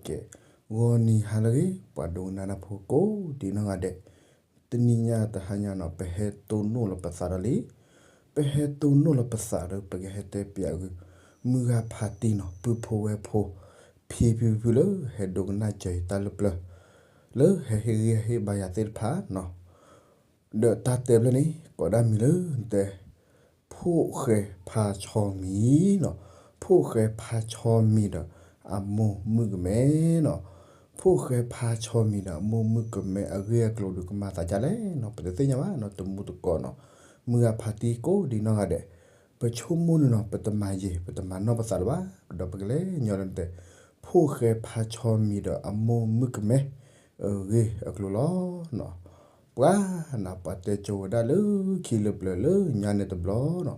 ကဲ, ဂီၤနံၤဟါလၢအဂ့ၤ ပှၤဒိကနၣ်တၢ်ဖိကိးဒံနီၢ်ဂၤဒဲး, တနံၤညါတဟါညါနီၤ ပဟဲတိၢ်နီၣ်လီၤပသးဒီးလံ, ပဟဲတိၢ်နီၣ်လီၤပသးဒီး ပကဟဲတဲပၠးဂ့ၤ မုၢ်ဂၤဖးတံၢ်နီၤ ပုၢ်ဖိဝဲၢ်ဖိ ဖံဖုဖုလၢဟဲဒိကနၣ်စၢၤယတၢ်လၢပျၢၤ လၢဟဲဟ့ၣ်ဂံၢ်ဟ့ၣ်ဘါယၤသ့ၣ်တဖၣ်နီၤ ဒီးတၢ်တဲဖျၢၣ်န့ၣ် ကိးဒၣ်မံၤလၢနတဲ ဖိၣ်ဃဲဖါဆီမံၤနီၤ, ဖိၣ်ဃဲဖါဆီမံၤဒီးအမိၢ်မုၣ်ကမဲနီၤ, ဖိၣ်ဃဲဖါဆီမံၤဒီးအမိၢ်မုၣ်ကမဲအဂ့ၢ်အကျိၤဒီးကမၤသးဒ်လဲၣ်နီၤ ပတသ့ၣ်ညါဘၣ်နီၤ တမူတကိးနီၤ, မုၢ်ဂၤဖးတံၢ်ကိးဒံနီၢ်ဂၤဒဲး, ပဆိကမိၣ်န့ၣ်နီၤ ပတမၤယံာ် ပတမၤနီၢ်ပသးလၢၤဘၣ်, ဒီးပကလဲၤညီလၢနတဲ ဖိၣ်ဃဲဖါဆီမံၤဒီးအမိၢ်မုၣ်ကမဲ အဂ့ၢ်အကျိၤလီၤနီၤ. ပှၤနီၤ ပှၤတဲကၠိဝဲဒၣ်လၢခံလၢပျၢၤလၢညါန့ၣ်တဘျီနီၤ,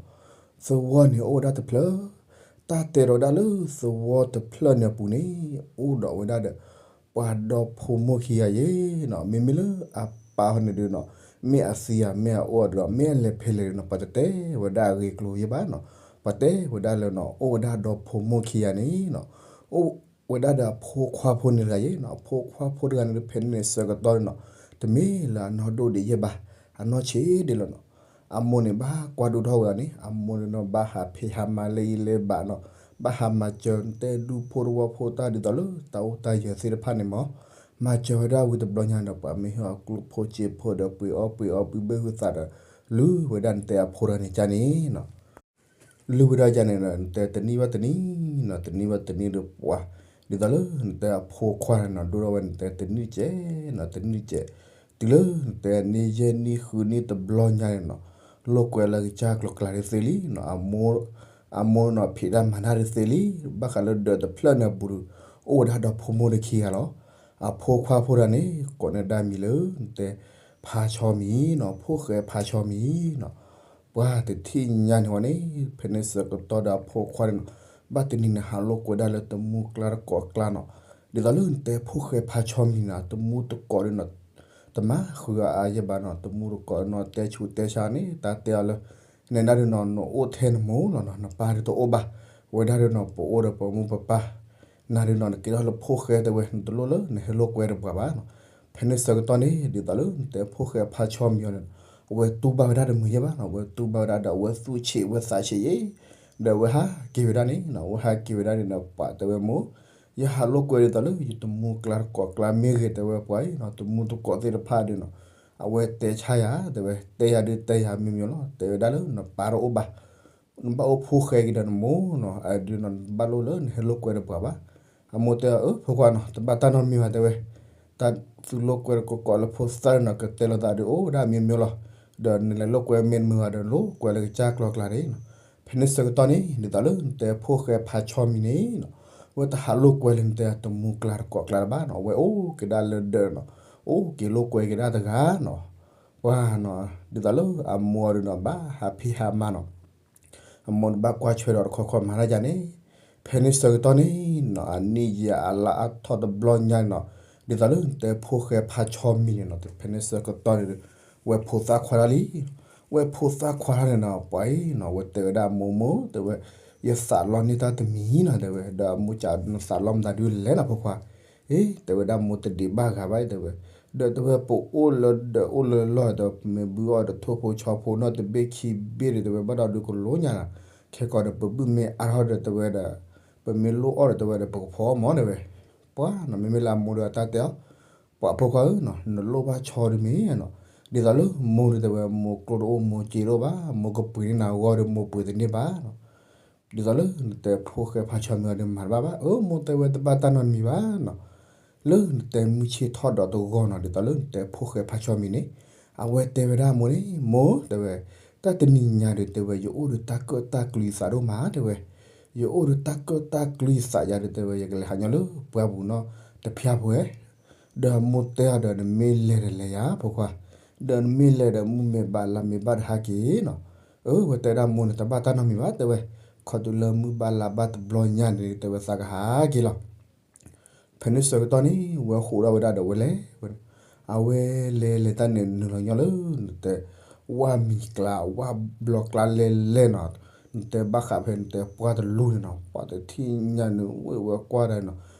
သဝီန့ၣ်အိၣ်ဝဲဒၣ်တဖျၢၣ်, တၢ်တဲဒီးဝဲဒၣ်လၢသဝီတဖျၢၣ်န့ၣ်အပူၤန့ၣ် အိၣ်ဒီးဝဲဒၣ်ဒီး ပှၤဒီဖိမိၢ်ခံဂၤယဲနီၤ, မ့မ့ၢ်လၢအပၢ်ဟီန့ၣ်ဒုးနီၤ, မ့ၢ်အသံဧါ မ့ၢ်အအိၣ်ဒီး မ့ၢ်အလဲၤဖဲလဲၣ်ဒုးနီၤ ပှၤတတဲဝဲဒၣ်အဂ့ၢ်အကျိၤယဲဘၣ်နီၤ, ပှၤတဲဝဲဒၣ်လၢနီၤ အိၣ်ဝဲဒၣ်ဒီဖိမိၢ်ခံဂၤန့ၣ်နီၤ, အိၣ်ဝဲဒၣ်ဒီးအဖိခွါဖိန့ၣ်တဂၤယဲနီၤ, အဖိခွါဖိတဂၤန့ၣ်ဒုး ဖဲန့ၣ်ဆၢကတီၢ်န့ၣ်နီၤ, တမ့ၢ်လၢအနီၢ်ဒိၣ်ဒံးယဲဘၣ်, အနီၢ်ဆံးဒံးလီၤနီၤ. အမိၢ်န့ၣ်ဘၣ်ကွၢ်ဒိၣ်ထီၣ်ဝဲအီၤန့ၣ် အမိၢ်န့ၣ်နီၤ ဘၣ်ဟးဖံးဟးမၤလၢယံၤလၢဘးနီၤ, ဘၣ်ဟးမၤစၢၤတဲဒူဖိတဝီဖိတၢ် ဒ်သိးလၢတၢ်အိၣ်တၢ်ယၢၤသ့ၣ်တဖၣ်န့ၣ်မး, မၤစၢၤဝဲဒၣ်ဝံၤတဘျီညါဒီး ပှၤမ့ၢ်ဟ့ၣ်အီၤကျိၣ်ဖိစ့ဖိဒီး ပှ့ၤအီၣ်ပှ့ၤအီပှ့ၤဘၣ်ဟုသးဒီး လုၢ်ဝဲဒၣ်နတဲအဖိတဂၤန့ၣ်ကၢ်န့ၣ်နီၤ လုၢ်ဝဲဒၣ်ယၤန့ၣ်ဒီး နတဲတနံၣ်ဘၣ်တနံၣ်နီၤ, တနံၣ်ဘၣ်တနံၣ်ဒီးပှၤ, ဒ်သိးလၢနတဲအဖိခွါန့ၣ်နီၤ ဒိၣ်ထီၣ်ဝဲနတဲတနံၣ်ကဲးနီၤ, တနံၣ်ကဲး, တုၤလၢနတဲနံၣ်ယဲၢ်နံၣ်ဃုနံၣ်တဘျီညါန့ၣ်နီၤ, လိာ်ကွဲလၢကစၢ်ကျိၤကျါဒုးသ့လံနီၤ, အမိၢ်နီၤ ဖံးတၢ်မၤတၢ်ဒုးသ့လံ, ဘၣ်ဃးလၢဒၢးတဖျၢၣ်န့ၣ်အပူၤဒီး အိၣ်ဝဲဒၣ်ဒီးဖိမိၢ်တခံဂၤလီၤ. အဖိခွါဖိတဂၤန့ၣ် ကိးန့ၢ်ဒၣ်မံၤလၢ နတဲဖါဆီမံၤနီၤ, ဖိၣ်ဃဲဖါဆီမံၤနီၤ ပှၤတထံၣ်ညါန့ၣ်ဝဲန့ၣ် ဖဲန့ၣ်ဆၢကတီၢ်ဒီးအဖိခွါန့ၣ်နီၤ, ဘၣ်တနံၤန့ၣ် ဟးလိာ်ကွဲဒၣ်လၢတမူကျါတကိးကျါနီၤ, ဒ်သိးလၢနတဲဖိၣ်ဃဲဖါဆီမံၤနီၤ တမူတကိးဒီးနီၤ, တမၤဃုာ်အါယဲဘၣ်နီၤ, တမူတကိးနီၤ တဲဆူးတဲဆါန့ၣ် တၢ်တဲအီၤလၢ နဲဒၣ်ဒုးနီၤ နအိၣ်ထဲနမိၢ်လီၤနီၤ, နပၢ်ဒုးတအိၣ်ဘၣ်, ဝဲဒၣ်ဒုးနီၤ ပအိၣ်ဒီးပမိၢ်ပပၢ်, နၤဒုးနီၤ နကဲထီၣ်လၢဖိၣ်ဃဲတဲဝဲ နတလိၣ်လၢနဟဲလိာ်ကွဲဒီးပှၤဘၣ်နီၤ. ဖဲန့ၣ်ဆၢကတီၢ်န့ၣ် ဒ်သိးလၢနတဲဖိၣ်ဃဲဖါဆီမံၤအီၤန့ၣ်နီၤ, အဝဲတူၢ်ဘၣ်ဝဲဒၣ်တမုာ်ယဲဘၣ်နီၤ, အဝဲတူၢ်ဘၣ်ဝဲဒၣ်ဒီး အဝဲသူၣ်ဆံးဝဲသးဆံးယဲ, ဒီးအဝဲဟးက့ၤဝဲဒၣ်န့ၣ်နီၤ, အဝဲဟးက့ၤဝဲဒၣ်န့ၣ်ဒီး ပှၤတဲဝဲမိၢ်, ယဟးလိာ်ကွဲဒ်သိးလၢယတမူကျါတကိးကျါမ့ၢ်ဂ့ၤ တဲဝဲပှၤအံၤနီၤ, တမူတကိးသ့ၣ်တဖၣ်ဒုးနီၤ, အဝဲတဲဆါယၤ တဲဝဲ တဲယၤဒုးတဲယၤမ့ၢ်မ့ၢ်လီၤ, တဲဝဲဒၣ်လၢနပၢ်တအိၣ်ဘၣ် နဘၣ်အိၣ်ဖိၣ်ဃဲက့ၤဒီးနမိၢ်နီၤ, အဒုးနီၤ နဘၣ်လိၣ်လၢနဟဲလိာ်ကွဲဒီးပှၤဘၣ်. အမိၢ်တဲအီၤ အၢ ဖိခွါနီၤ တဘၣ်တၢ်နီတမံၤဘၣ် တဲဝဲ, တၢ်သုလိာ်ကွဲတကိးကိးလၢဖိသၣ်န့ၣ်နီၤ ကတဲလိာ်သးဒုးအိၣ်ဝဲဒၣ်မ့ၢ်မ့ၢ်လီၤ, ဒီးနလဲၤလိာ်ကွဲမ့ၢ်တမုာ်ဘၣ်ဒီး လိာ်ကွဲလၢကစၢ်ကျိၤကျါန့ၣ်နီၤ. ဖဲန့ၣ်ဆၢကတီၢ်န့ၣ် ဒ်သိးလၢနတဲဖိၣ်ဃဲဖါဆီမံၤန့ၣ်နီၤ, အဝဲတဟးလိာ်ကွဲလၢနတဲတမူကျါတကိးကျါတဘၣ်နီၤ, အဝဲအိၣ်က့ၤဒၣ်လၢဒၢးနီၤ, အိၣ်က့ၤလိာ်ကွဲက့ၤဒၣ်တဂၤနီၤ. ပှၤနီၤ ဒ်သိးလၢအမိၢ်အီၤဒုးနီၤ ဘၣ်ဟးဖံးဟးမၤနီၤ အမိၢ်န့ၣ်ဘၣ်ကွၢ်ဆွဲဒီးတခီခီမၤတၢ်ယၤန့ၣ်, ဖဲန့ၣ်ဆၢကတီၢ်န့ၣ်နီၤ အနံၣ်ယံာ်အလါအါထီၣ်တဘျီညါန့ၣ်နီၤ, ဒ်သိးလၢနတဲဖိၣ်ဃဲဖါဆီမံၤန့ၣ်နီၤ ဖဲန့ၣ်ဆၢကတီၢ်န့ၣ် ဝဲဖိသၣ်ခွါတၢ်လံ, ဝဲဖိသၣ်ခွါတၢ်န့ၣ်နီၤ ပှၤအံၤနီၤ ဝဲတဲဝဲဒၣ်မိၢ်မိၢ် တဲဝဲ, ယသးလီန့ၢ်တၢ်တမံၤနီၤ တဲဝဲ, ဒီးအမိၢ်ကးနသးလီမတၤဒုးလဲၣ်နီၤဖိခွါ အ့ တဲဝဲဒၣ်မိၢ်တဒံးဘၣ်ဂၤဘၣ် တဲဝဲ, ဒီးတဲဝဲပအိၣ်လၢဒၢးအိၣ်လၢလီၢ်ဒီး ပမ့ၢ်ဘုၣ်အီၣ်ဒီးထိၣ်ဖိဆီဖိနီၢ်တဘ့ၣ်ခံဘ့ၣ်ဒီး တဲဝဲဘၣ်ဒီးဒုးကလိညါနီၤ, ခဲကီးဒီးပဘုၣ်မ့ၢ်အါထီၣ်ဒီး တဲဝဲဒီး ပမ့ၢ်လိၣ်အီၣ်ဒီး တဲဝဲဒီး ပကဖီအီၣ်မး တဲဝဲ, ပှၤနီၤ မ့မ့ၢ်လၢအမိၢ်ဒီးအတၢ်တဲအီၤ, ပှၤဖိခွါဧၢနီၤ နလိၣ်ဘၣ်ဆီဒုးမ့ၢ်နီၤ, ဒ်သိးလၢမိၢ်ဒုး တဲဝဲ မိၢ်ကျိတအိၣ်မိၢ်စ့တအိၣ်ဘၣ် မိၢ်ကပှ့ၤန့ၢ်နၤအဂီၢ်ဒီး မိၢ်ပှ့ၤတန့ၢ်ဘၣ်နီၤ ဒ်သိးလၢနတဲဖိၣ်ဃဲဖါဆီမံၤအီၤဒီးမၤတဘၣ်ဘၣ်, အၢ မိၢ်တဲဝဲတဘၣ်တၢ်နီတမံၤဘၣ်နီၤ, လၢနတဲမုၢ်ဆ့ၣ်ထီၣ်ဒီးတဂီၢ်နီၤ ဒ်သိးလၢနတဲဖိၣ်ဃဲဖါဆီမံၤန့ၣ်, အဝဲတဲဝဲဒၣ်မိၢ်န့ၣ် မိၢ် တဲဝဲ, တၢ်တနံၤညါဒီး တဲဝဲ ယအိၣ်ဒီးတၢ်ကၢၣ်တၢ်ကျူယသးဒိၣ်မး တဲဝဲ, ယအိၣ်ဒီးတၢ်ကၢၣ်တၢ်ကျူယသးယၤဒီး တဲဝဲ ယကလဲၤဟးညီလၢပှၢ်ပူၤနီၤ တဖျၢၣ်ဖဲ ဒီးမိၢ်တဲအီၤဒီး နမ့ၢ်လဲၤဒီးလဲၤယၤ ဖိခွါ, ဒီးနမ့ၢ်လဲၤဒီး မုၢ်မ့ၢ်ဘၣ်လါမ့ၢ်ဘၣ်ဒီးဟဲက့ၤနီၤ, အၢ ဝဲတဲဒၣ်မိၢ်န့ၣ် တဘၣ်တၢ်နီတမံၤဘၣ် တဲဝဲ, ခီတုၤလၢမုၢ်ဘၣ်လါဘၣ်တဘျီညါန့ၣ် တဲဝဲသးကဟးက့ၤလီၤ ဖဲန့ၣ်ဆၢကတီၢ်န့ၣ် ဝဲဃိးထီၣ်ဝဲဒၣ်ဒီးဝဲလဲၤဝဲ, အဝဲလဲၤလဲၤတၢ်န့ၣ်နုာ်လီၤညီလၢ နတဲ ဝၣ်မံၤကျါ ဝၣ်ဘျီကျါလဲၤလဲၤနီၤ, နတဲဘၣ်ဃးဖဲနတဲပှၢ်တလူန့ၣ်နီၤ ပှၤတထံၣ်ညါန့ၣ် ဝဲဝဲကွၢ်ဒၣ်နီၤ,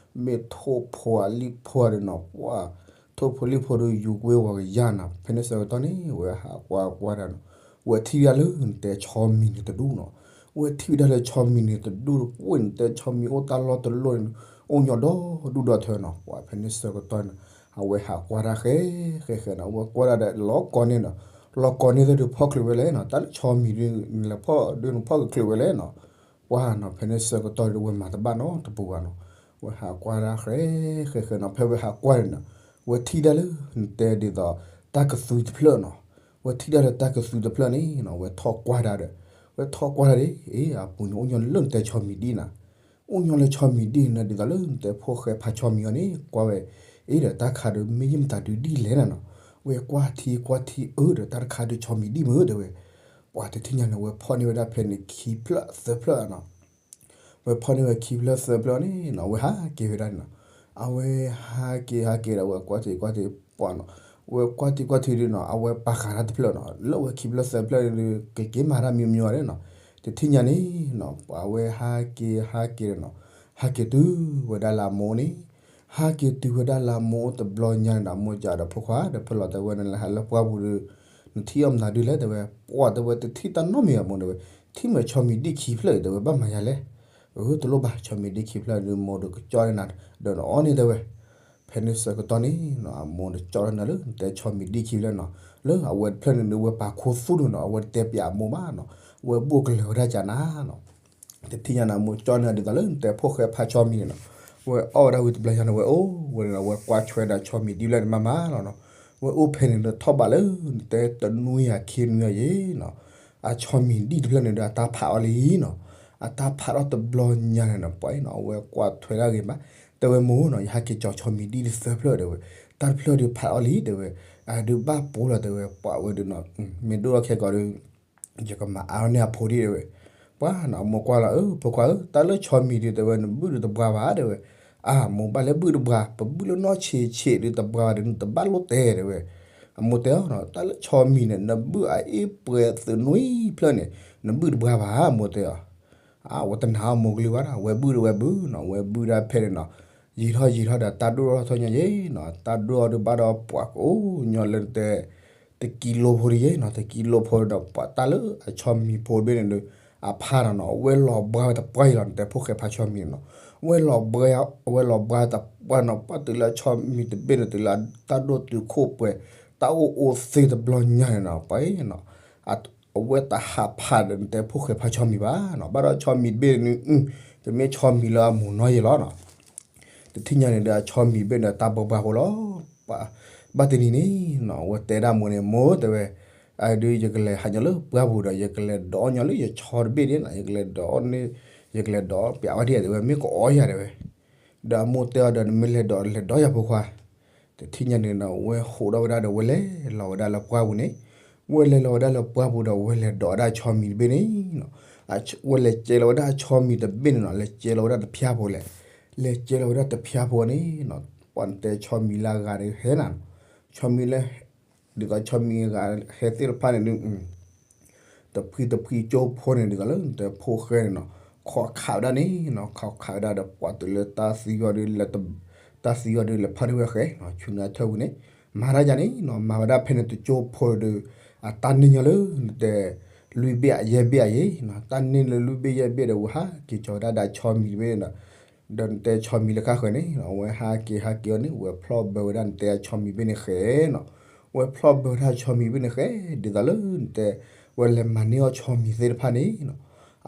မ့ၢ်ထိၣ်ဖိအလံၣ်ဖိဒီးနီၤ, ပှၤထိၣ်ဖိလံၣ်ဖိဒီးယူၤကွ့ဝဲကယၤနီၤ. ဖဲန့ၣ်ဆၢကတီၢ်န့ၣ် ဝဲဟးကွၢ်ကွၢ်ဒၣ်နီၤ, ဝဲထံၣ်ဝဲဒၣ်လၢနတဲဆီမံၤန့ၣ်တဒူၣ်နီၤ. ဝဲထံၣ်ဝဲဒၣ်လၢဆီမံၤန့ၣ်တဒူၣ်, ပှ့ၤနတဲဆီမံၤအိၣ်တၢ်လီၢ်တလီၢ်န့ၣ် အိၣ်ညီဒီဒူၣ်ဒီထၢနီၤ. ပှၤဖဲန့ၣ်ဆၢကတီၢ်န့ၣ် အဝဲဟးကွၢ်တၢ်ဃဲဃဲဃဲနီၤ, အဝဲကွၢ်ဒၣ်ဒီးလီၤကီန့ၣ်နီၤ, လီၤကီန့ၣ်သ့ၣ်ဒုးဖီၣ်ချုးဝဲလဲၣ်နီၤ, တၢ်လၢဆီမံၤဒုးနလဲၤဖီၣ်ဒုးနဖီၣ်ကချုးဝဲလဲၣ်နီၤ. ပှၤနီၤ ဖဲန့ၣ်ဆၢကတီၢ်ဒုးဝဲမၤတဘၣ်နီတပူၤဘၣ်နီၤ. ဝဲဟးကွၢ်တၢ်ဃဲဃဲဃဲနီၤ, ဖဲဝဲဟးကွၢ်န့ၣ်နီၤ, ဝဲထံၣ်ဒၣ်လၢနတဲဒ်သိး တၢ်ကသူတဖျၢၣ်နီၤ. ဝဲထံၣ်ဒၣ်လၢတၢ်ကသူတဖျၢၣ်န့ၣ်နီၤ, ဝဲထီၣ်ကွၢ်ဒၣ်ဒီး, ဝဲထီၣ်ကွၢ်ဒၣ်ဒ်အံၤ အပူၤန့ၣ် အိၣ်ညီလၢနတဲဆီမံၤဒံၣ်နီၤ. အိၣ်ညီလၢဆီမံၤဒံၣ်န့ၣ် ဒ်သိးလၢနတဲဖိၣ်ဃဲဖးဆီမံၤအီၤန့ၣ် ကွၢ်ဝဲ, အ့ဒီးတၢ်ခးဒုးမ့ၢ်ယံာ်မတၤဒုးဒ်လဲၣ်နီၤနီၤ. ဝဲကွၢ်ထံကွၢ်ထံအၢဒီးတၢ်တခါဒုးဆီမံၤဒံၣ်မုာ်တဲဝဲ. ပှၤတထံၣ်ညါန့ၣ် ဝဲဖီၣ်န့ၢ်ဝဲဒၣ်ဖဲန့ၣ်ခံဖျၢၣ်သၢဖျၢၣ်နီၤ. ဝဲဖီၣ်န့ၢ်ဝဲခံဖျၢၣ်သၢဖျၢၣ်န့ၣ်နီၤ, ဝဲဟးက့ၤဝဲဒၣ်န့ၣ်နီၤ. အဝဲဟးက့ၤဟးက့ၤဒီး ဝဲကွၢ်ထံကွၢ်ထံပှၢ်နီၤ. ဝဲကွၢ်ထံကွၢ်ထံဒုးနီၤ, အဝဲပာ်ဃာ်တၢ်တဖျၢၣ်နီၤ, လၢဝဲခံဖျၢၣ်သၢဖျၢၣ်န့ၣ်ဒုး ကက့ၤမၤတၢ်မံၤမံၤအီၤန့ၣ်နီၤ. တထံၣ်ညါန့ၣ်နီၤ, ပှၤဝဲဟးက့ၤဟးက့ၤဒီးနီၤ, ဟးက့ၤတုၤဝဲဒၣ်လၢအမိၢ်န့ၣ်. ဟးက့ၤတုၤဝဲဒၣ်လၢအမိၢ်အိၣ်တဘျီညါန့ၣ်ဒီး အမိၢ်ကဒီးဖိခွါဒီး ဖဲလီၤတဲဝဲ နလဲၤဟးလၢပှၢ်ပူၤဒီး နထံၣ်အီၣ်မတၤဒုးလဲၣ်တဲဝဲ. ပှၤတဲဝဲ တထံၣ်တၢ်နီတမံၤဘၣ်မိၢ်တဲဝဲ, ထံၣ်မ့ၢ်ဆီမံၤဒံၣ်ခံဖျၢၣ်အံၤတဲဝဲ ဘၣ်မၤယၤလဲၣ်. အၢ တလိၣ်ဘၣ် ဆီမံၤဒံၣ်ခံဖျၢၣ်ဒုး မိၢ်ဒီးကကၠီၣ်န့ၢ်နၤဒီးနအီၣ်န့ၢ်တဲဝဲ. ဖဲန့ၣ်ဆၢကတီၢ်န့ၣ်နီၤ, အမိၢ်ဒီးကၠီၣ်န့ၢ်နၤလၢနတဲဆီမံၤဒံၣ်ခံဖျၢၣ်နီၤ. လၢအဝဲတဖျၢၣ်န့ၣ်ဒုး ဝဲပာ်ခူသူၣ်ဒုးနီၤ, အဝဲတတဲပျးအမိၢ်ဘၣ်နီၤ. ဝဲဘူၣ်ကလၢၤဝဲဒၣ်ကနၤနီၤ. တထံၣ်ညါန့ၣ် အမိၢ်ကၠီၣ်န့ၢ်ဒ်သိးလၢနတဲဖိၣ်ဃဲဖးဆီမံၤန့ၣ်နီၤ. ဝဲအီၣ်ဝဲဒၣ်ဝံၤတဘျီညါန့ၣ် ဝဲအိၣ်ဝဲန့ၣ်နီၤ, ဝဲကွၢ်ဆွဲဒၣ်ဆီမံၤဒံၣ်ဖျၢၣ်န့ၣ်မးမးလီၤနီၤ. ဝဲအိၣ်ဖဲန့ၣ်ဒီးထီၣ်ဘးလၢနတဲတနွံယၤခံနွံယၤယံၤနီၤ. အဆီမံၤဒံၣ်တဖျၢၣ်န့ၣ်ဒီး အတၢ်ဖးအီၤလံနီၤ. အတၢ်ဖးထီၣ်တဘျီညါန့ၣ်နီၤ, ပှၤနီၤ အဝဲကွၢ်ထွဲဒၣ်ဂ့ၤမး, တဲဝဲမိၢ်နီၤ, ယဟးက့ၤကၠီၤဆီမံၤဒံၣ်သၢဖျၢၣ်တဲဝဲ. တၢ်တဖျၢၣ်ဒုးဖးအီၤလံတဲဝဲ. အဒုးဘၣ်ပိာ်လီၤတဲဝဲ, ပှၤဝဲဒုးနီၤ, မ့ၢ်ဒိၣ်ထီၣ်ခဲကီးဒီး ယကမၤအါထီၣ်န့ၢ်အဖိဒံၣ်တဲဝဲ. ပှၤနီၤ အမိၢ်ကွၢ်လီၤ, အၢ ဖိခွါဧၢ, တၢ်လၢဆီမံၤဒုးတဲဝဲ နဘုၣ်ဒုးတဘှါဘၣ်တဲဝဲ. အၢ မိၢ် ဘၣ်လဲၣ်ဘုၣ်တဘှါ, ပဘုၣ်လၢနီၢ်ဆံးဆံးဒုးတဘှါဘၣ်ဒီး နတဘၣ်လိၣ်တဲတဲဝဲ. အမိၢ်တဲအီၤနီၤ, တၢ်လၢဆီမံၤန့ၣ် နဘုၣ်အအ့ၣ်ပှဲၤသုးနွံဖျၢၣ်န့ၣ် နဘုၣ်တဘှါဘၣ် အမိၢ်တဲအီၤ. အဝဲတနာ်အမိၢ်ကလုၢ်ဘၣ်နီၤ, ဝဲဘုၣ်ဒီးဝဲဘုၣ်နီၤ, ဝဲဘုၣ်ဒၣ်ဖဲန့ၣ်နီၤ. ယံာ်ထီၣ်ယံာ်ထီၣ်ဒီး တၢ်ဒိၣ်ထီၣ်ထီၣ်ညါယံၤနီၤ, တၢ်ဒိၣ်အီၤဒုးဘၣ်ဒီးပှၤကအိၣ်ညီလၢနတဲ တကံလိဖိဒ်ယံၤနီၤ, တကံလိဖိဒီး ပှၤတၢ်လၢအဆီမံၤဖိတဘ့ၣ်န့ၣ်ဒီး အဖါနီၤနီၤ, ဝဲလီၤဘှါဝဲတပှၢ်အံၤလီၤ, နတဲဖိၣ်ဃဲဖးဆီမံၤန့ၣ်နီၤ. ဝဲလီၤဘှါ, ဝဲလီၤဘှါတပှၢ်နီၤ, ပှၢ်တုၤလၢအဆီမံၤတဘ့ၣ်န့ၣ် တုၤလၢအတၢ်ဒိၣ်တုၤခိၣ်ပှဲၤ, တၢ်အိၣ်အိၣ်သ့တဘျီညါန့ၣ်နီၤ, ပှၤနီၤ အဝဲတဟးဖးဒီးနတဲဖိၣ်ဃဲဖးဆီမံၤဘၣ်နီၤ, ဘၣ်ဒီးဆီမံၤတဘ့ၣ်န့ၣ် တမ့ၢ်ဆီမံၤလၢအမူၤနီၢ်ယံၤလီၤနီၤ. တထံၣ်ညါန့ၣ်ဒီး အဆီမံၤတဘ့ၣ်န့ၣ် တၢ်ဘှါဘှါဖိလီၤ. ဘၣ်တနံၤန့ၣ်နီၤ အဝဲတဲဒၣ်မိၢ်န့ၣ်, မိၢ်တဲဝဲ, အဒုးယကလဲၤဟးညီလၢပှၢ်ပူၤဒီး ယကလဲၤဒိးအီၣ်ညီလၢယဆီတဘ့ၣ်ဒ်နီၤ, ယကလဲၤဒိးအီၣ်န့ၣ်, ယကလဲၤဒိးအီၣ်ပျးဝဲဒ်တဲဝဲ, မ့ၢ်ကအီၣ်ယၤတဲဝဲ. ဒီးအမိၢ်တဲအီၤဒီး နမ့ၢ်လဲၤဒိးလဲၤဒိးယၤဖိခွါ. တထံၣ်ညါန့ၣ်နီၤ ဝဲဟးဒီးဝဲဒၣ်ဒီး ဝဲလဲၤလီၤဝဲဒၣ်လၢပှၢ်ပူၤန့ၣ်, ဝဲလဲၤလီၤဝဲဒၣ်လၢပှၢ်ပူၤဒီး ဝဲလဲၤဒိးဝဲဒၣ်ဆီမံၤတဘ့ၣ်န့ၣ်နီၤ, ဝဲလဲၤကဲလီၤဝဲဒၣ်ဆီမံၤတဘ့ၣ်န့ၣ်နီၤ, လဲၤကဲလီၤဝဲဒၣ်တဖၠါဖိလဲၣ်, လဲၤကဲလီၤဝဲဒၣ်တဖၠါဖိန့ၣ်နီၤ, ပှၤတဲဆီမံၤလၢအဂၤဒီးဟဲနၤနီၤ, ဆီမံၤလၢ ဒ်သိးဆီမံၤအဂၤဟဲသ့ၣ်တဖၣ်န့ၣ်ဒုး တဖှံတဖှံကၠိဖိန့ၣ်ဒ်သိးလၢနတဲဖိၣ်ဃဲန့ၣ်နီၤ, ခိးခးဝဲဒၣ်န့ၣ်နီၤ, ခိးခးဝဲဒၣ်ဒီး ပှၤတုၤလၢတၢ်သံဝံၤဒီး တၢ်သံဝံၤဒီး လဲၤဖီၣ်န့ၢ်ဝဲဃဲနီၤ, ဆူညါထၢၣ်ဝံၤန့ၣ် မၤတၢ်ယါန့ၣ်နီၤ, မၤဝဲဒၣ်ဖဲန့ၣ်တကၠိဖိဒီး အတၢ်န့ၢ်ညီလၢနတဲ လွံၢ်ဘ့ၣ်ယဲၢ်ဘ့ၣ်အံၤနီၤ, တၢ်န့ၢ်လၢလွံၢ်ဘ့ၣ်ယဲၢ်ဘ့ၣ်ဒီး ဝဲဟးက့ၤကၠီၤဝဲဒၣ်ဒီးဆီမံၤတဘ့ၣ်န့ၣ်ဒီး ဒီးနတဲဆီမံၤလၢခါဃၢၤန့ၣ်နီၤ, ဝဲဟးက့ၤဟးက့ၤအီၤန့ၣ် ဝဲဖျီၣ်ဘၢဝဲဒၣ်နတဲအဆီမံၤဘ့ၣ်န့ၣ်ဃဲနီၤ, ဝဲဖျီၣ်ဘၢဝဲဒၣ်ဆီမံၤဘ့ၣ်န့ၣ်ဃဲ, ဒ်သိးလၢနတဲ ဝဲလဲၤမၤန့ၢ်အီၤဆီမံၤသ့ၣ်တဖၣ်န့ၣ်နီၤ,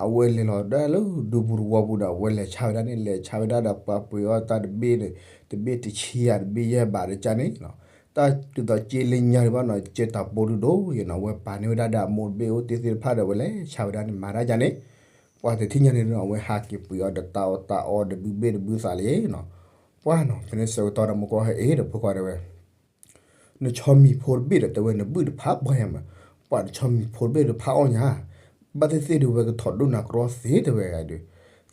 အဝဲလဲၤလီၤဒၣ်လၢဒူပူၤတဝီပူၤဒီး အဝဲလဲၤဆါဝဲဒၣ်န့ၣ်, လဲၤဆါဝဲဒၣ်ဒီးပှၤပှ့ၤအီၣ်တၢ်တဘ့ၣ်န့ၣ် တဘ့ၣ်တဆံယၤ တဘ့ၣ်ယဲၢ်ဘးတကၢ်န့ၣ်နီၤ, တၢ်ဒ်သိးက့လၢညါဒံးဘၣ်နီၤ, က့တၢ်ပိဒုဒိၣ်ယဲနီၤ, ဝဲပာ်န့ၢ်ဝဲဒၣ်ဒီးအမိၢ်တဘ့ၣ်အိၣ်တ့ၢ်သ့ၣ်တဖၣ်ဒီး ဝဲလဲၤဆါဝဲဒၣ်န့ၣ် မၤတၢ်ယါန့ၣ် ပှၤတထံၣ်ညါန့ၣ်နီၤ, အဝဲဟးက့ၤပှ့ၤအီၤဒီးတၢ်အီၣ်တၢ်အီတဘုဘ့ၣ်တဘုသးလံနီၤ, ပှၤနီၤ, ဖဲန့ၣ်ဆၢကတီၢ်ဒီး မိၢ်ကီၢ်ဟဲအ့ၣ်ဒီးဖိခွါတဲဝဲ နဆီမံၤဖိတဘ့ၣ်ဒီးတဲဝဲ နဘုၣ်တဖးဘှါယၤမး, ပှၤနဆီမံၤဖိတဘ့ၣ်ဒီးဖးအီၣ်ညါ, ဘၣ်သ့ၣ်သ့ၣ်ဒီး ဝဲကထီၣ်ဒိၣ်နၤကရီသ့တဲဝဲဒီး,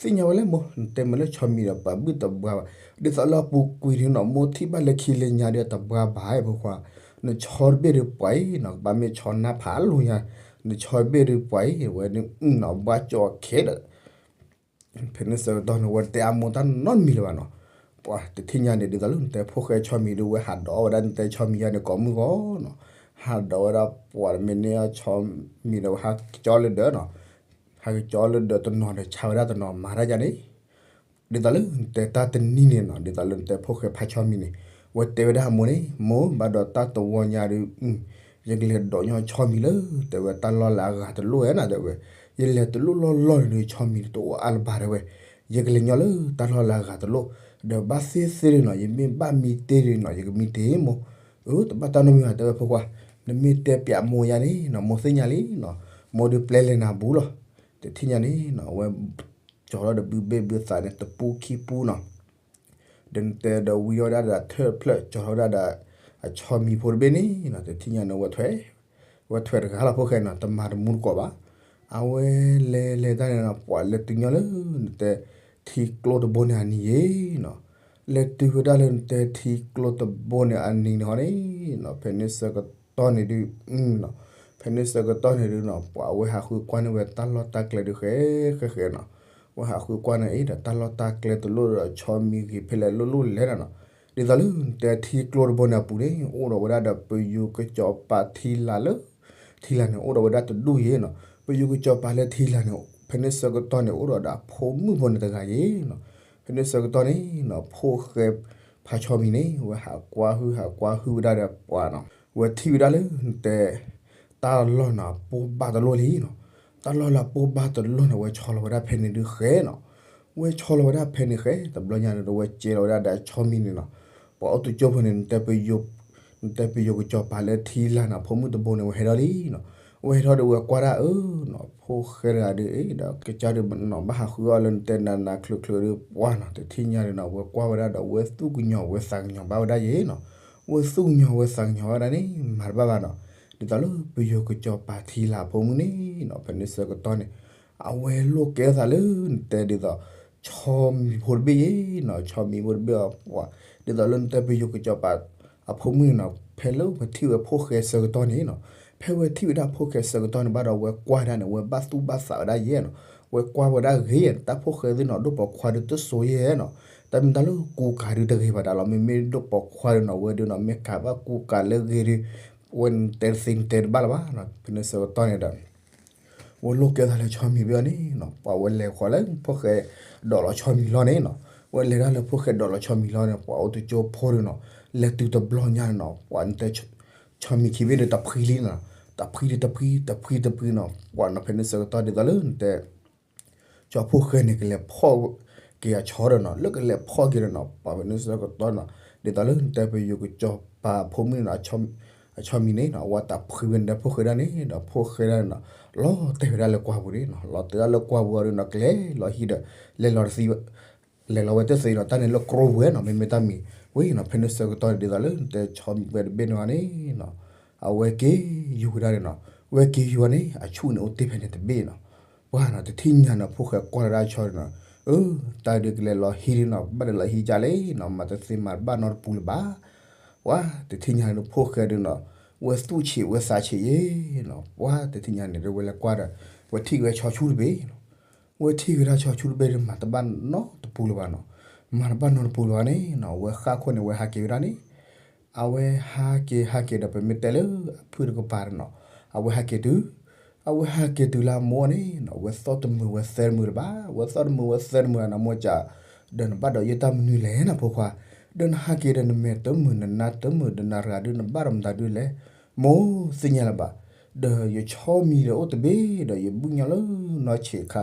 သ့ၣ်ညါဝဲလၢမိၢ် နတဲမ့ၢ်လၢဆီမံၤဒီး ပှၤဘုၣ်တဘှါဘၣ်, ဒ်သိးလၢအပူၤကွံာ်န့ၣ်နီၤ, မိၢ်ထံၣ်ဘၣ်လၢခံလၢညါဒီးတဘှါဘၣ် ဖိခွါ, နဆီတဘ့ၣ်ဒီးပှၤအံၤနီၤ, ကဘၣ်မ့ၢ်ဆီနါဖးလိာ်ညါ, နဆီတဘ့ၣ်ဒီးပှၤအံၤ ဝဲဒုးနီၤ ဘှါကၠီခဲဒီး ဖဲန့ၣ်ဆၢကတီၢ်န့ၣ် ဝဲတတဲအမိၢ်တၢ်နီတမံၤလၢၤဘၣ်နီၤ, ပှၤတထံၣ်ညါန့ၣ် ဒ်သိးလၢနတဲဖိၣ်ဃဲဆီမံၤဒီး ဝဲဟးဒိးဝဲဒၣ်နတဲဆီမံၤယါန့ၣ် ကိးမုၢ်ဂီၤနီၤ, ဟးဒိးဝဲဒၣ်ပှၤတမ့ၢ်န့ၢ်ဆီမံၤဒီး ဟးကၠီလၢဒၢးနီၤ, ဟးကၠီလၢဒၢးတနီၤဒီး ဆါဝဲဒၣ်တနီၤ မၤတၢ်ယါန့ၣ် ဒ်သိးလၢနတဲတၢ်တနံၤန့ၣ်နီၤ, ဒ်သိးလၢနတဲဖိၣ်ဃဲဖးဆီမံၤန့ၣ်, ဝဲတဲဝဲဒၣ်အမိၢ်န့ၣ်, မိၢ် ဘၣ်ဒီးတၢ်တဝီညါဒီး, ယကလဲၤဒိးညီဆီမံၤလၢ, တဲဝဲတၢ်လီၢ်လၢအဂၤတလိၣ်ဧါနီၤ, တဲဝဲ, ယလဲၤတလိၣ်လီၢ်လီၢ်န့ၣ်ဒီး ဆီမံၤန့ၣ်တအိၣ်အါလၢၤဘၣ် တဲဝဲ, ယကလဲၤညီလၢတၢ်လီၢ်လၢအဂၤတလိၣ်, ဒီးဘၣ်သ့ၣ်သ့ၣ်ဒုးနီၤ, ယမ့ၢ်ဘၣ်မံတ့ၢ်ဒုးနီၤ, ယကမံတ့ၢ်မိၢ်, အၢ တဘၣ်တၢ်နီတမံၤဘၣ် တဲဝဲဖိခွါ, နမ့ၢ်တဲပျးမိၢ်ယါန့ၣ်နီၤ, မိၢ်သ့ၣ်ညါလံနီၤ, မိၢ်ဒုးပျဲလဲၤနၤဘူးလီၤ, တထံၣ်ညါန့ၣ်နီၤ, အဝဲ ကၠီထီၣ်ဒီးဘုဘ့ၣ်ဘုသးန့ၣ် တပူခံပူနီၤ, ဒီးနတဲဒီးဝံထီၣ်ဝဲဒၣ်ဒီးထၢၣ်ဖျၢၣ် ကၠီထီၣ်ဝဲဒၣ်ဒီးအဆီမံၤဖိတဘ့ၣ်န့ၣ်နီၤ, တထံၣ်ညါန့ၣ် ဝဲထွဲတဂၤလီၤဖိၣ်ဃဲနီၤ, တမၤတမူတကိးဘၣ်, အဝဲလဲၤလဲၤတၢ်န့ၣ်နီၤ, ပှၤလဲၤတုၤညီလၢ နတဲ ထံကျိတဘိန့ၣ်အနံၤယဲနီၤ, လဲၤတုၤဝဲဒၣ်လၢနတဲထံကျိတဘိန့ၣ်အနံၤန့ၣ်ဟီန့ၣ်နီၤ, ဖဲန့ၣ်ဆၢကတီၢ်န့ၣ်ဒုး ဖဲန့ၣ်ဆၢကတီၢ်န့ၣ်ဒုးနီၤ, ပှၤအဝဲဟးဃုကွၢ်န့ၢ်ဝဲတၢ်လီၢ်တၢ်ကျဲဒုးဃဲဃဲဃဲနီၤ, အဝဲဟးဃုကွၢ်န့ၢ်အံၤဒီးတၢ်လီၢ်တၢ်ကျဲတလိၣ်ဒီးဆီမံၤဂ့ၤဖဲလဲၣ်လိၣ်လိၣ်လဲၣ်နီၤ, ဒ်သိးလၢနတဲထံကျိတဘိန့ၣ်အပူၤန့ၣ် အိၣ်ဒီးဝဲဒၣ်ဒီးပယိၤကစီၤပၤထံလာ်လၢ ထံလာ်န့ၣ် အိၣ်ဒီးဝဲဒၣ်တဒူၣ်ယဲနီၤ, ပယိၤကစီၤပၤလၢထံလာ်န့ၣ် ဖဲန့ၣ်ဆၢကတီၢ်န့ၣ် အိၣ်ဒီးဒီးအဖိမုၣ်ဖိန့ၣ်တဂၤယဲနီၤ, ဖဲန့ၣ်ဆၢကတီၢ်န့ၣ်နီၤ, ဖိၣ်ဃဲဖးဆီမံၤန့ၣ် ဝဲဟးကွၢ်ဟုၣ်ဟးကွၢ်ဟုၣ်ဝဲဒၣ်ဒီးပှၤနီၤ, ဝဲထံၣ်ဝဲဒၣ်လၢနတဲ တၢ်လီၢ်န့ၣ် ပိၢ်ဘၣ်တလိၣ်လံနီၤ, တၢ်လီၢ်လၢအပိၢ်ဘၣ်တလိၣ်န့ၣ် ဝဲဆီလီၤဝဲဒၣ်ဖဲန့ၣ်ဒုးဃဲနီၤ, ဝဲဆီလီၤဝဲဒၣ်ဖဲန့ၣ်ဃဲ တဘျီညါန့ၣ်ဒီး ဝဲကဲလီၤဝဲဒၣ်ဒီးဆီမံၤန့ၣ်နီၤ, ပှၤအိၣ်တကၠိဖိန့ၣ် နတဲပယိၤ နတဲပယိၤကစီၤပၤလၢထံလာ်န့ၣ် ဖိမုၣ်တဘိန့ၣ် ဝဲဟဲထီၣ်လံနီၤ, ဝဲဟဲထီၣ်ဒီးဝဲကွၢ်ဒၣ်အၢနီၤ, ဖိၣ်ဃဲတဂၤဒီး အ့ဒီးကစၢ်ဒုးနီၤ ဘၣ်ဟးဃုအီၤလၢနတဲနးနးချုးချုးဒီးပှၤနီၤ, တထံၣ်ညါန့ၣ်နီၤ, ဝဲကွၢ်ဝဲဒၣ်ဒီး ဝဲသူၣ်ကညီၤဝဲသးကညီၤဘၣ်ဝဲဒၣ်ယဲနီၤ, ဝဲသူၣ်ကညီၤဝဲသးကညီၤဝဲဒၣ်န့ၣ် မၤတဘၣ်ဘၣ်နီၤ, ဒ်သိးလၢပယိၤကစီၤပၤထံလာ်အဖိမုၣ်န့ၣ်နီၤ, ဖဲန့ၣ်ဆၢကတီၢ်န့ၣ် အဝဲလိၣ်ကဲသးလၢနတဲဒ်သိး ဆီမံၤဖိတဘ့ၣ်ယဲနီၤ, ဆီမံၤဖိတဘ့ၣ်အပှၤ ဒ်သိးလၢနတဲပယိၤကစီၤပၤအဖိမုၣ်န့ၣ်နီၤ, ဖဲလၢဝဲထံၣ်ဝဲဖိၣ်ဃဲဆၢကတီၢ်န့ၣ်နီၤ, ဖဲဝဲထံၣ်ဝဲဒၣ်ဖိၣ်ဃဲဆၢကတီၢ်န့ၣ်ဘၣ်ဒီး ဝဲကွၢ်ဒၣ်န့ၣ် ဝဲဘၣ်သူၣ်ဘၣ်သးဝဲဒၣ်ယဲနီၤ, ဝဲကွၢ်ဝဲဒၣ်ဂ့ၤ တၢ်ဖိၣ်ဃဲသ့ၣ်နီၤ ဒိၣ်ပိာ်ခွါဒုးတစိၤယဲနီၤ, တၢ်မ့ၢ်တၢ်လၢကူကၤဒုးတဂ့ၤဘၣ်တၢ်လီၤ, မ့မ့ၢ်ဒိၣ်ပိာ်ခွါဒုးနီၤ ဝဲဒုးနီၤ မ့ၢ်ကၤဘၣ်ကူကၤလၢဂ့ၤဒုး ဝဲနတဲတသ့နတဲတဘၣ်လၢၤဘၣ်နီၤ, ဖဲန့ၣ်ဆၢကတီၢ်န့ၣ်ဒီး ဝဲလိၣ်ကဲသးလၢဆီမံၤဘ့ၣ်အီၤန့ၣ်နီၤ, ပှၤဝဲလဲၤဃီၤလၢဖိၣ်ဃဲဒိးလီၤဆီမံၤလီၤန့ၣ်နီၤ, ဝဲလဲၤတၢ်လၢဖိၣ်ဃဲဒိးလီၤဆီမံၤလီၤန့ၣ် ပှၤအိၣ်တကၠိဖိဒုးနီၤ, လဲၤတုၤတဘျီညါန့ၣ်နီၤ ပှၤနတဲ ဆီမံၤခံဘ့ၣ်ဒီးတဖှံလံနီၤ, တဖှံဒီးတဖှံ တဖှံတဖှံနီၤ, ပှၤနီၤဖဲန့ၣ်ဆၢကတီၢ်ဒ်သိးလၢနတဲ ကၠီဖိၣ်ဃဲန့ၣ် ကလဲၤဖီၣ်က့ၤအဆီဒီးနီၤ, လၢကလဲၤဖီၣ်က့ၤဒီးနီၤ, ပှၤဖဲန့ၣ်ဆၢကတီၢ်နီၤ, ဒ်သိးလၢနတဲပယိၤကစီၤပၤဖိမုၣ်န့ၣ်နီၤ, အဆီမံၤန့ၣ်နီၤ အဝဲတၢ်ဖှံဝဲန့ၣ်ဒီးဖိၣ်ဃဲဒၣ်န့ၣ်ဒီး ဖိၣ်ဃဲဒၣ်န့ၣ်နီၤ, လီၤတဲာ်ဝဲဒၣ်လၢကွၢ်ပူၤန့ၣ်နီၤ, လီၤတဲာ်ဒၣ်လၢကွၢ်ပူၤအီၤဒီးနီၤ, ကလဲၤလီၤဟံၣ်ဒီး လဲၤလီၤတသံ လဲၤလီၤဝဲတသ့နီၤ, တၢ်န့ၣ်လၢကျိပူၤဝဲနီၤ, မ့မ့ၢ်တၢ်မံၤဝဲနီၤ, ဖဲန့ၣ်ဆၢကတီၢ်န့ၣ် ဒ်သိးလၢနတဲဆီမံၤဝဲတဘ့ၣ်န့ၣ်ဘၣ်န့ၣ်နီၤ, အဝဲက့ၤယူၤဝဲဒၣ်န့ၣ်နီၤ, ဝဲက့ၤယူၤဝဲန့ၣ် အဆူၣ်န့ၣ်အိၣ်တ့ၢ်ဖဲန့ၣ်တဘ့ၣ်နီၤ, ပှၤနီၤ တထံၣ်ညါနီၤ ဖိၣ်ဃဲကွၢ်လီၤဒၣ်ဆီန့ၣ်နီၤ, အၢ တၢ်ဒုးကလဲၤလီၤဟံၣ်န့ၣ်နီၤ, ဘၣ်ဒီးလီၤဟံၣ်ကၢ်လဲၣ်နီၤ, မၤတသ့မၤတဘၣ်နီတပူၤလၢၤဘၣ် ပှၤတထံၣ်ညါန့ၣ် ဖိၣ်ဃဲဒုးနီၤ, ဝဲသူၣ်ဆံးဝဲသးဆံးယဲနီၤ, ပှၤတထံၣ်ညါန့ၣ် ဝဲလဲၤကွၢ်ဒီး ဝဲထံၣ်ဝဲဆီဆူၣ်တဘ့ၣ်နီၤ, ဝဲထံၣ်ဝဲဒၣ်ဆီဆူၣ်တဘ့ၣ်ဒီး မၤတဘၣ်နီတပူၤလၢၤဘၣ်နီၤ, မၤတဘၣ်နီတပူၤလၢၤဘၣ်န့ၣ်နီၤ, ဝဲဃၣ်ခိၣ်န့ၣ် ဝဲဟးက့ၤဝဲဒၣ်န့ၣ်, အဝဲဟးက့ၤဟးက့ၤဒီးပမ့ၢ်တဲလၢအဖုၣ်တကပၤန့ၣ်နီၤ, အဝဲဟးက့ၤတုၤ အဝဲဟဲက့ၤတုၤလၢအမိၢ်န့ၣ်နီၤ, ဝဲသီၣ်တမုာ်ဝဲသၢတမုာ်လၢၤဘၣ်, ဝဲသီၣ်တမုာ်ဝဲသၢတမုာ်လၢနီၤ, မိၢ်ကး ဒီးနဘၣ်ဒီးယတၢ်မနုၤလဲၣ်နီၤ ဖိခွါ, ဒီးနဟးက့ၤဒီးနမဲာ်တမုာ် နနါတမုာ် ဒီးနရၤဒုးနဘၣ်ဒီးမတၤဒုးလဲၣ်, မိၢ်သ့ၣ်ညါလၢၤဘၣ်, ဒီးယဆီမံၤဒီးအိၣ်တဘ့ၣ် ဒီးယဘုၣ်ညီလၢနီၢ်ဆံးခါ,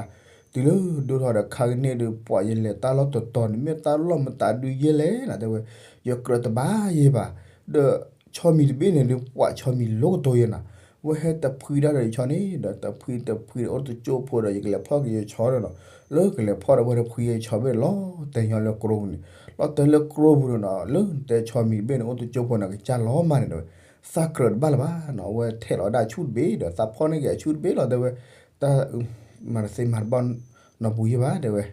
တုၤလၢဒိၣ်ထီၣ်ဒီးခါကန့ၣ်ဒုး ပှၤယလဲၤတၢ်လီၢ်တတီၤန့ၣ် မ့ၢ်တၢ်လီၢ်မတၤဒုးယဲလဲၣ်နီၤ, တဲဝဲ, ယကြၢးတဘၣ်ယဲဘၣ်, ဒီးဆီမံၤတဘ့ၣ်န့ၣ်ဒုး ပှၤဆီမံၤလိကတိၤယဲနီၤ, ဝဲဟဲတဖှံဒၣ်ဒီးယဆီန့ၣ် ဒီးတဖှံတဖှံဒီးအိၣ်တကၠိဖိဒီး ယကလဲၤဖီၣ်က့ၤယဆီဒီးနီၤ, လၢကလဲၤဖီၣ်ဒီးဝဲတဖှံယဲယဆီဘ့ၣ် လီၤတဲာ်ညီလၢကျိပူၤန့ၣ်, လီၤတဲာ်လၢကျိပူၤန့ၣ်နီၤ, လၢနတဲဆီမံၤတဘ့ၣ်န့ၣ် အိၣ်တကၠိဖိန့ၣ် ကစၢ်လီၤမၢ်န့ၣ်တဲဝဲ, သးကြၢးတဘၣ်လၢၤဘၣ်နီၤ, အဝဲထဲးလီၤဝဲဒၣ်အဆူၣ်တဘ့ၣ် ဒီးသးဖီၣ်န့ၢ်က့ၤအဆူၣ်တဘ့ၣ်လီၤ တဲဝဲ, တၢ် မၤတသ့မၤတဘၣ်နီတပူၤယဲဘၣ် တဲဝဲ,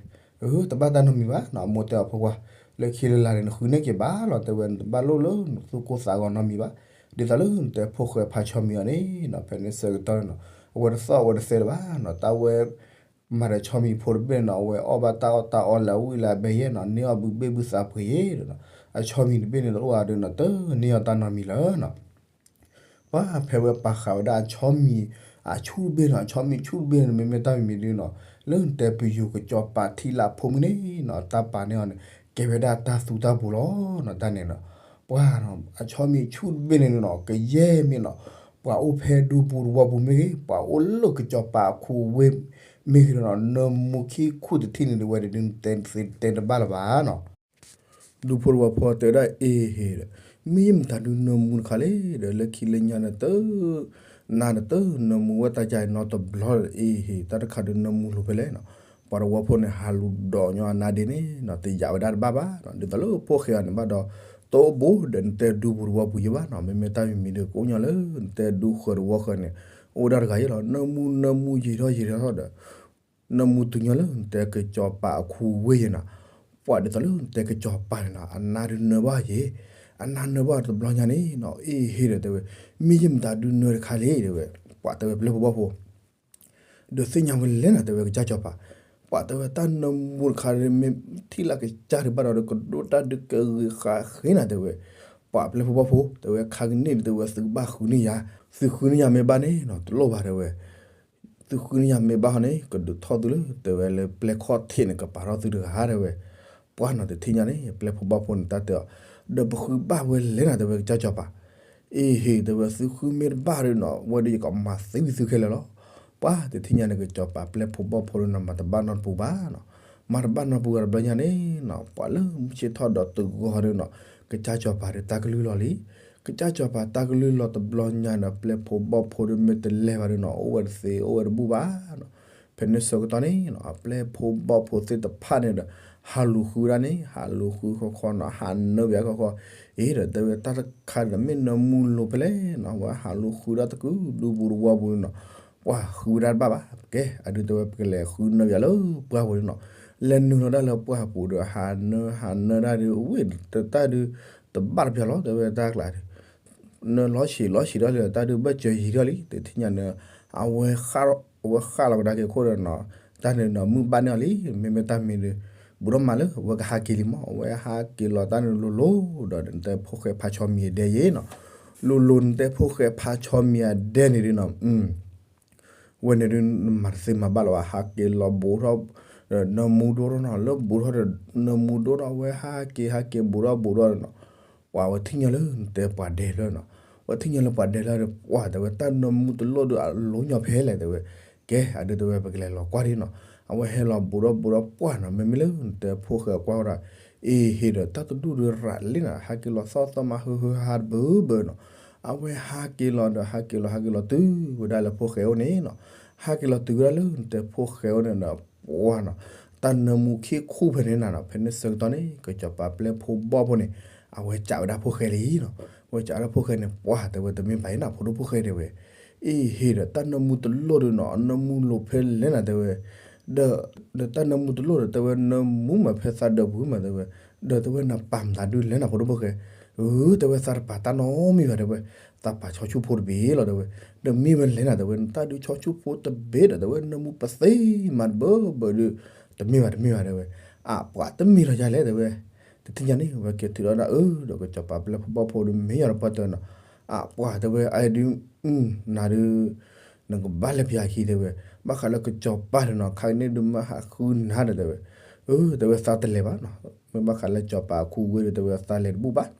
အၢ တဘၣ်တၢ်နီတမံၤဘၣ်နီၤ, အမိၢ်တဲအီၤဖိခွါ, လၢခံလၢလာ်န့ၣ် နဃုန့ၢ်က့ၤဘၣ်လီၤ တဲဝဲ, နတဘၣ်လိၣ်လၢနသူၣ်ကိၢ်သးဂီၤနီတမံၤဘၣ်, ဒ်သိးလၢနတဲဖိၣ်ဃဲဖးဆီမံၤအီၤန့ၣ်နီၤ, ဖဲန့ၣ်ဆၢကတီၢ်န့ၣ်နီၤ, အဝဲတသီၣ်အဝဲတသဲလၢၤဘၣ်နီၤ, တၢ်ဝဲ မၤဒီးဆီမံၤဖိတဘ့ၣ်န့ၣ်နီၤ အဝဲအီၣ်ဘၣ်တၢ်အီၣ်တၢ်အီလၢအဝံၣ်လၢအဘဲယဲၢ်နီၤ န့ၢ်အီၣ်ဘုဘ့ၣ်ဘုသးပှ့ၤယဲၢ်ဒီးနီၤ အဆီမံၤတဘ့ၣ်န့ၣ်တအိၣ်အါဒီးနီၤ တန့ၢ်အီၣ်တၢ်နီတမံၤလၢၤနီၤ. ပှၤဖဲဝဲပာ်ဃာ်ဝဲဒၣ်အဆီမံၤ အဆူၣ်တဘ့ၣ်နီၤ အဆီမံၤဆူၣ်တဘ့ၣ်န့ၣ် မ့မ့ၢ်တၢ်မံၤမံၤဒုနီၤ လၢနတဲပယိၤကစီၤပၤထံလၢအဖိမုၣ်န့ၣ်နီၤ တၢ်ပာ်န့ၢ်အီၤန့ၣ် ကဲဝဲဒၣ်တၢ်သူတၢ်ပူၤလီၤနီၤ တၢ်န့ၣ်နီၤ ပှၤနီၤ အဆီမံၤဆူၣ်တဘ့ၣ်န့ၣ်နီၤ ကယဲၢ်မ့ၢ်နီၤ ပှၤအိၣ်ဖဲဒူပူၤသဝီပူၤမ့ၢ်ဂ့ၤ ပှၤအိၣ်လၢကစီၤပၤအခိဝ့ၢ်မ့ၢ်ဂ့ၤနီၤ နၢမူခံခူၣ်တထံၣ်န့ၣ်ဒီးဝဲဒၣ်ဒုတဲတဘၣ်လၢၤဘၣ်နီၤ ဒူဖိသဝီဖိတဲဝဲဒၣ်အ့ဟ့ဒီး မ့ၢ်ယမတၤဒုနၢမူတခါလဲၣ်ဒီး လၢခံလၢညါန့ၣ်တ နၤန့ၣ်တနၢမူဝဲတၢ်ကါနီတဘျီဒီး အ့ဟ့ တၢ်တခါဒုနၢမူလိၤဖဲလဲၣ်နီၤ ပှၤသဝီဖိန့ၣ် ဟးလူၤဒီးညီအနါဒ့န့ၣ်နီၤ တယာ်ဝဲဒၣ်တဘၣ်ဘၣ်နီၤ ဒ်သိးလၢဖိၣ်ဃဲအီၤန့ၣ်ဘၣ်ဒီး တအိၣ်ဘူးဒီးနတဲဒူပူၤသဝီပူၤယဲၢ်ဘၣ်နီၤ မ့မ့ၢ်တၢ်မံၤမံၤဒီး ကအိၣ်ညီလၢနတဲဒူဃၢၤသဝီဃၢၤန့ၣ် အိၣ်ဝဲဒၣ်တဂၤယဲၢ်လီၤ နၢမူနၢမူယံာ်ထီၣ်ယံာ်ထီၣ်ဒီး နၢမူတုၤညီလၢနတဲကစီၤပၤအခိဝ့ၢ်ယဲၢ်နီၤ ပှၤဒ်သိးလၢနတဲကစီၤပၤန့ၣ်နီၤ အနါဒုနၢဘၣ်ယဲၢ် အနါနၢဘၣ်တဘျီညါန့ၣ်နီၤ အ့ဟ့ဒီးတဲဝဲ မ့ၢ်ယမတၤဒုနၢတခါလဲၣ်တဲဝဲ ပှၤတဲဝဲပျဲၢ်ဖိဘီၣ်ဖိ ဒီးသ့ၣ်ညါဝဲလဲၣ်နီၤ တဲဝဲကစၢ်စီၤပၤ ပှၤတဲဝဲတၢ်နၢမူတခါမ့ၢ်ထံၣ်လၢကစၢ်ဒုးဘၣ်ဒီး ကဒိၣ်တၢ်ဒုးကဂ့ၤဃာ်ဃ့နီၤ တဲဝဲ ပှၤပျဲၢ်ဖိဘီၣ်ဖိ တဲဝဲခါကန့ၢ်ဒုး တဲဝဲသုကဘၣ်ဃုန့ၢ်ယၤ သုဃုန့ၢ်ယၤမ့ၢ်ဘၣ်န့ၣ်နီၤ တလိၣ်ဘၣ်တဲဝဲ သုဃုန့ၢ်ယၤမ့ၢ်ဘၣ်ဟီန့ၣ် ကဒုးထီၣ်သုလၢ တဲဝဲလၢပျဲၢ်ခီၣ်ထံးန့ၣ် ကပာ်ထီၣ်သုတဂၤတဲဝဲ ပှၤနီၤတထံၣ်ညါန့ၣ် ပျဲၢ်ဖိဘီၣ်ဖိန့ၣ်တၢ်တဲအီၤ ဒီးပဃုဘၣ်ဝဲလဲၣ်နီၤ တဲဝဲကစၢ်စီၤပၤ အ့ဟ့ တဲဝဲ သုဃုမ့ၢ်တဘၣ်ဒီးနီၤ ဝဲဒီးယကမၤသံသုခဲလၢာ်လီၤ. ပှၤတထံၣ်ညါန့ၣ် ကစီၤပၤပျဲၢ်ဖိဘီၣ်ဖိဒီးနီၤ မၤတဘၣ်နီတပူၤဘၣ်နီၤ မၤတဘၣ်နီတပူၤဘၣ်တဘျီညါန့ၣ်နီၤ ပှၤလၢမုၢ်ဆ့ၣ်ထီၣ်ဒီးတုၤဂီၤဒီးနီၤ ကစၢ်စီၤပၤဒီးတၢ်ကလုၢ်လီၤလံ ကစၢ်စီၤပၤတၢ်ကလုၢ်လီၤတဘျီညါဒီး ပျဲၢ်ဖိဘီၣ်ဖိဒီးမ့ၢ်တလဲၤဘၣ်ဒီးနီၤ အိၣ်ဝဲတသ့ အိၣ်ဝဲတဘူၣ်ဘၣ်နီၤ ဖဲန့ၣ်ဆၢကတီၢ်န့ၣ်နီၤ အပျဲၢ်ဖိဘီၣ်ဖိသ့ၣ်တဖၣ်န့ၣ်ဒီး ဟးလူၤဃုဝဲဒၣ်န့ၣ် ဟးလူၤဃုဃီဃီနီၤ ဟးနၢဘၣ်ဃီဃီ အ့ဒီးတဲဝဲတၢ်တခါဒီး မ့ၢ်နၢမူလိၤဖဲလဲၣ်နီၤ အဝဲဟးလူၤဃုဒၣ်တကုာ်ဒူပူၤသဝီပူၤန့ၣ်နီၤ ပှၤဃုဝဲဒၣ်တဘၣ်ဘၣ် ကဲ အဒုးတဲဝဲပကလဲၤဃုနၢဘၣ်လၢပှၢ်ပူၤန့ၣ်နီၤ လဲၤနုာ်လီၤဒၣ်လၢပှၢ်ပူၤဒီး ဟးနၢ ဟးနၢတၢ်ဒုး ဝ့ၢ်တၢ်ဒုး တဘၣ်တပျီလီၤ တဲဝဲတၢ်ကျါဒီး နၢလီၤဆံးလီၤဆံးထီၣ်လံ တၢ်ဒုးဘၣ်စၢၤယံၤထီၣ်လံ တထံၣ်ညါန့ၣ် အဝဲ အဝဲဃၣ်လီၤကဒါက့ၤခိၣ်ဒီးနီၤ တၢ်န့ၣ်နီၤ မုၢ်ဘၣ်န့ၢ်အီၤလံ မ့မ့ၢ်တၢ်မံၤဒီး ဘူးထီၣ်မးလၢ အဝဲကဟးက့ၤလံမး အဝဲဟးက့ၤလီၤတၢ်န့ၣ်လိၤလိၤဒီး နတဲဖိၣ်ဃဲဖးဆီမံၤအဒဲယဲၢ်နီၤ လိၤလိၤနတဲဖိၣ်ဃဲဖးဆီမံၤအဒဲန့ၣ်ဒုနီၤ ဝဲန့ၣ်ဒုး နမၤတသ့မၤဘၣ်လၢၤဘၣ် ဟးက့ၤလီၤဘူးထီၣ် နၢမူဒိၣ်ထီၣ်နီၤ လၢဘူးထီၣ်ဒီး နၢမူဒိၣ်ထီၣ် အဝဲဟးက့ၤဟးက့ၤဘူးထီၣ်ဘူးထီၣ်ဒီးနီၤ ပှၤဝဲထံၣ်ညီလၢနတဲပှၤဒဲလၢနီၤ ဝဲထံၣ်ညီလၢပှၤဒဲလၢဒီး ပှၤတဲဝဲတၢ်နၢမူတလိၣ်ဒီးအလိၤညီဖဲလဲၣ်တဲဝဲ ကဲ အဒုးတဲဝဲပကလဲၤလီၤကွၢ်ဒ်နီၤ အဝဲဟဲလီၤဘူးထီၣ်ဘူးထီၣ်ပှၢ်နီၤ မ့မ့ၢ်လၢနတဲဖိၣ်ဃဲအကွၢ်ဝဲဒၣ် အ့ဟ့ဒီးတၢ်တဒူၣ်ဒီးရးလံနီၤ ဟးက့ၤလီၤသီၣ်သီၣ်မး ဟုဟူဟးတဘၢဘၢနီၤ အဝဲဟးက့ၤလီၤဒီး ဟးက့ၤလီၤ ဟးက့ၤလီၤတုၤဝဲဒၣ်လၢဖိၣ်ဃဲအိၣ်န့ၣ်နီၤ ဟးက့ၤလီၤတုၤဝဲဒၣ်လၢနတဲဖိၣ်ဃဲအိၣ်န့ၣ်ဒီး ပှၢ်နီၤ တၢ်နၢမူခံခူၣ်ဖဲန့ၣ်နၤနီၤ ဖဲန့ၣ်ဆၢကတီၢ်န့ၣ် ကစီၤပၤပျဲၢ်ဖိဘီၣ်ဖိန့ၣ် အဝဲကးဝဲဒၣ်ဖိၣ်ဃဲလံနီၤ အဝဲကးဝဲဒၣ်ဖိၣ်ဃဲန့ၣ် ပှၢ်တဲဝဲတမ့ၢ်ဘၣ်အံၤနီၤ ဖိဒိၣ်ဖိၣ်ဃဲတဲဝဲ အ့ဟ့ဒီးတၢ်နၢမူတလိၣ်ဒီးနီၤ နၢမူလိၤဖဲလဲၣ်နၤတဲဝဲ ဒီး ဒီးတၢ်နၢမူတလိၣ်ဒီး တဲဝဲနၢမူမးဖဲသးဒၢးပူၤမးတဲဝဲ ဒီးတဲဝဲနပာ်မတၤဒုလဲၣ်နၤဖိဒိၣ်ဖိၣ်ဃဲ အၢ တဲဝဲသးတပာ်တၢ်နီတမံၤဘၣ်တဲဝဲ သးပာ်ဆီဆူၣ်ဖိတဘ့ၣ်လီၤတဲဝဲ ဒီးမ့ၢ်ဝဲလဲၣ်နၤတဲဝဲ နတၢ်ဒုးဆီဆူၣ်ဖိတဘ့ၣ်ဒီး တဲဝဲနၢမူပသ့မးတဘၢဘၢဒုး တမ့ၢ်ဘၣ်တမ့ၢ်ဘၣ်တဲဝဲ အပှၤတမ့ၢ်လီၤယၤလဲၣ်တဲဝဲ တထံၣ်ညါန့ၣ် အဝဲက့ၤထုးထီၣ်ဒၣ်အၢ ဒီးကစီၤပၤပျဲၢ်ဖိဘီၣ်ဖိဒီးမ့ၢ်ယၤဒီးပှၢ်တဲနီၤ အပှၢ်တဲဝဲ အဒုး နၤဒုး နကဘၣ်လဲၤပယၤခံတဲဝဲ ဘၣ်ဃးလၢကစီၤပၤဒီးနီၤ ခါကန့ၣ်ဒုးမ့ၢ်ဟးဃုနၤဒီးတဲဝဲ အၢ တဲဝဲသးတလဲၤဘၣ်နီၤ မ့ၢ်ဘၣ်ဃးလၢကစီၤပၤအခူဝ့ၢ်ဒီးတဲဝဲသးလဲၤတဘူၣ်ဘၣ်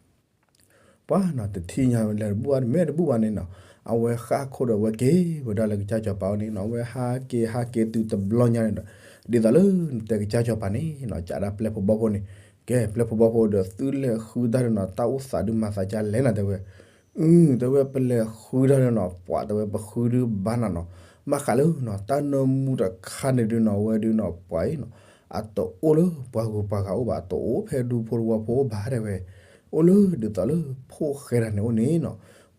ပှၤနီၤ တထံၣ်ညါလဲၤတဘူၣ်ဘၣ် မ့ၢ်တဘူၣ်ဘၣ်န့ၣ်နီၤ အဝဲဃၣ်ခိၣ်ဒီးအဝဲက့ၤဝဲဒၣ်လၢကစၢ်စီၤပၤအိၣ်န့ၣ်နီၤ အဝဲဟးက့ၤဟးက့ၤတုၤတဘျီညါန့ၣ်ဒီး ဒ်သိးလၢနတဲကစၢ်စီၤပၤန့ၣ်နီၤ ကးဒၣ်ပျဲၢ်ဖိဘီၣ်ဖိန့ၣ် ကဲ ပျဲၢ်ဖိဘီၣ်ဖိဒီးသုလဲၤဃုတၢ်ဒီးနီၤ တၢ်အိၣ်သးဒုးမၤသးကလဲၣ်နၤတဲဝဲ အၢ တဲဝဲပလဲၤဃုတၢ်ဒီးနီၤ ပှၤတဲဝဲပဃုဒုးဘၣ်နၤနီၤ ဘၣ်ဃးလၢနီၤ တၢ်နၢမူတခါန့ၣ်ဒုးနီၤ အဝဲဒုးနီၤ ပှၤအံၤနီၤ အတအိၣ်လၢပှၤဂုၤပှၤဂၤအိၣ်ဘၣ် အတအိၣ်ဖဲဒူဖိသဝီဖိအိၣ်ဘၣ်တဲဝဲ အိၣ်လၢဒ်သိးလၢဖိၣ်ဃဲတဂၤန့ၣ်အိၣ်န့ၣ်နီၤ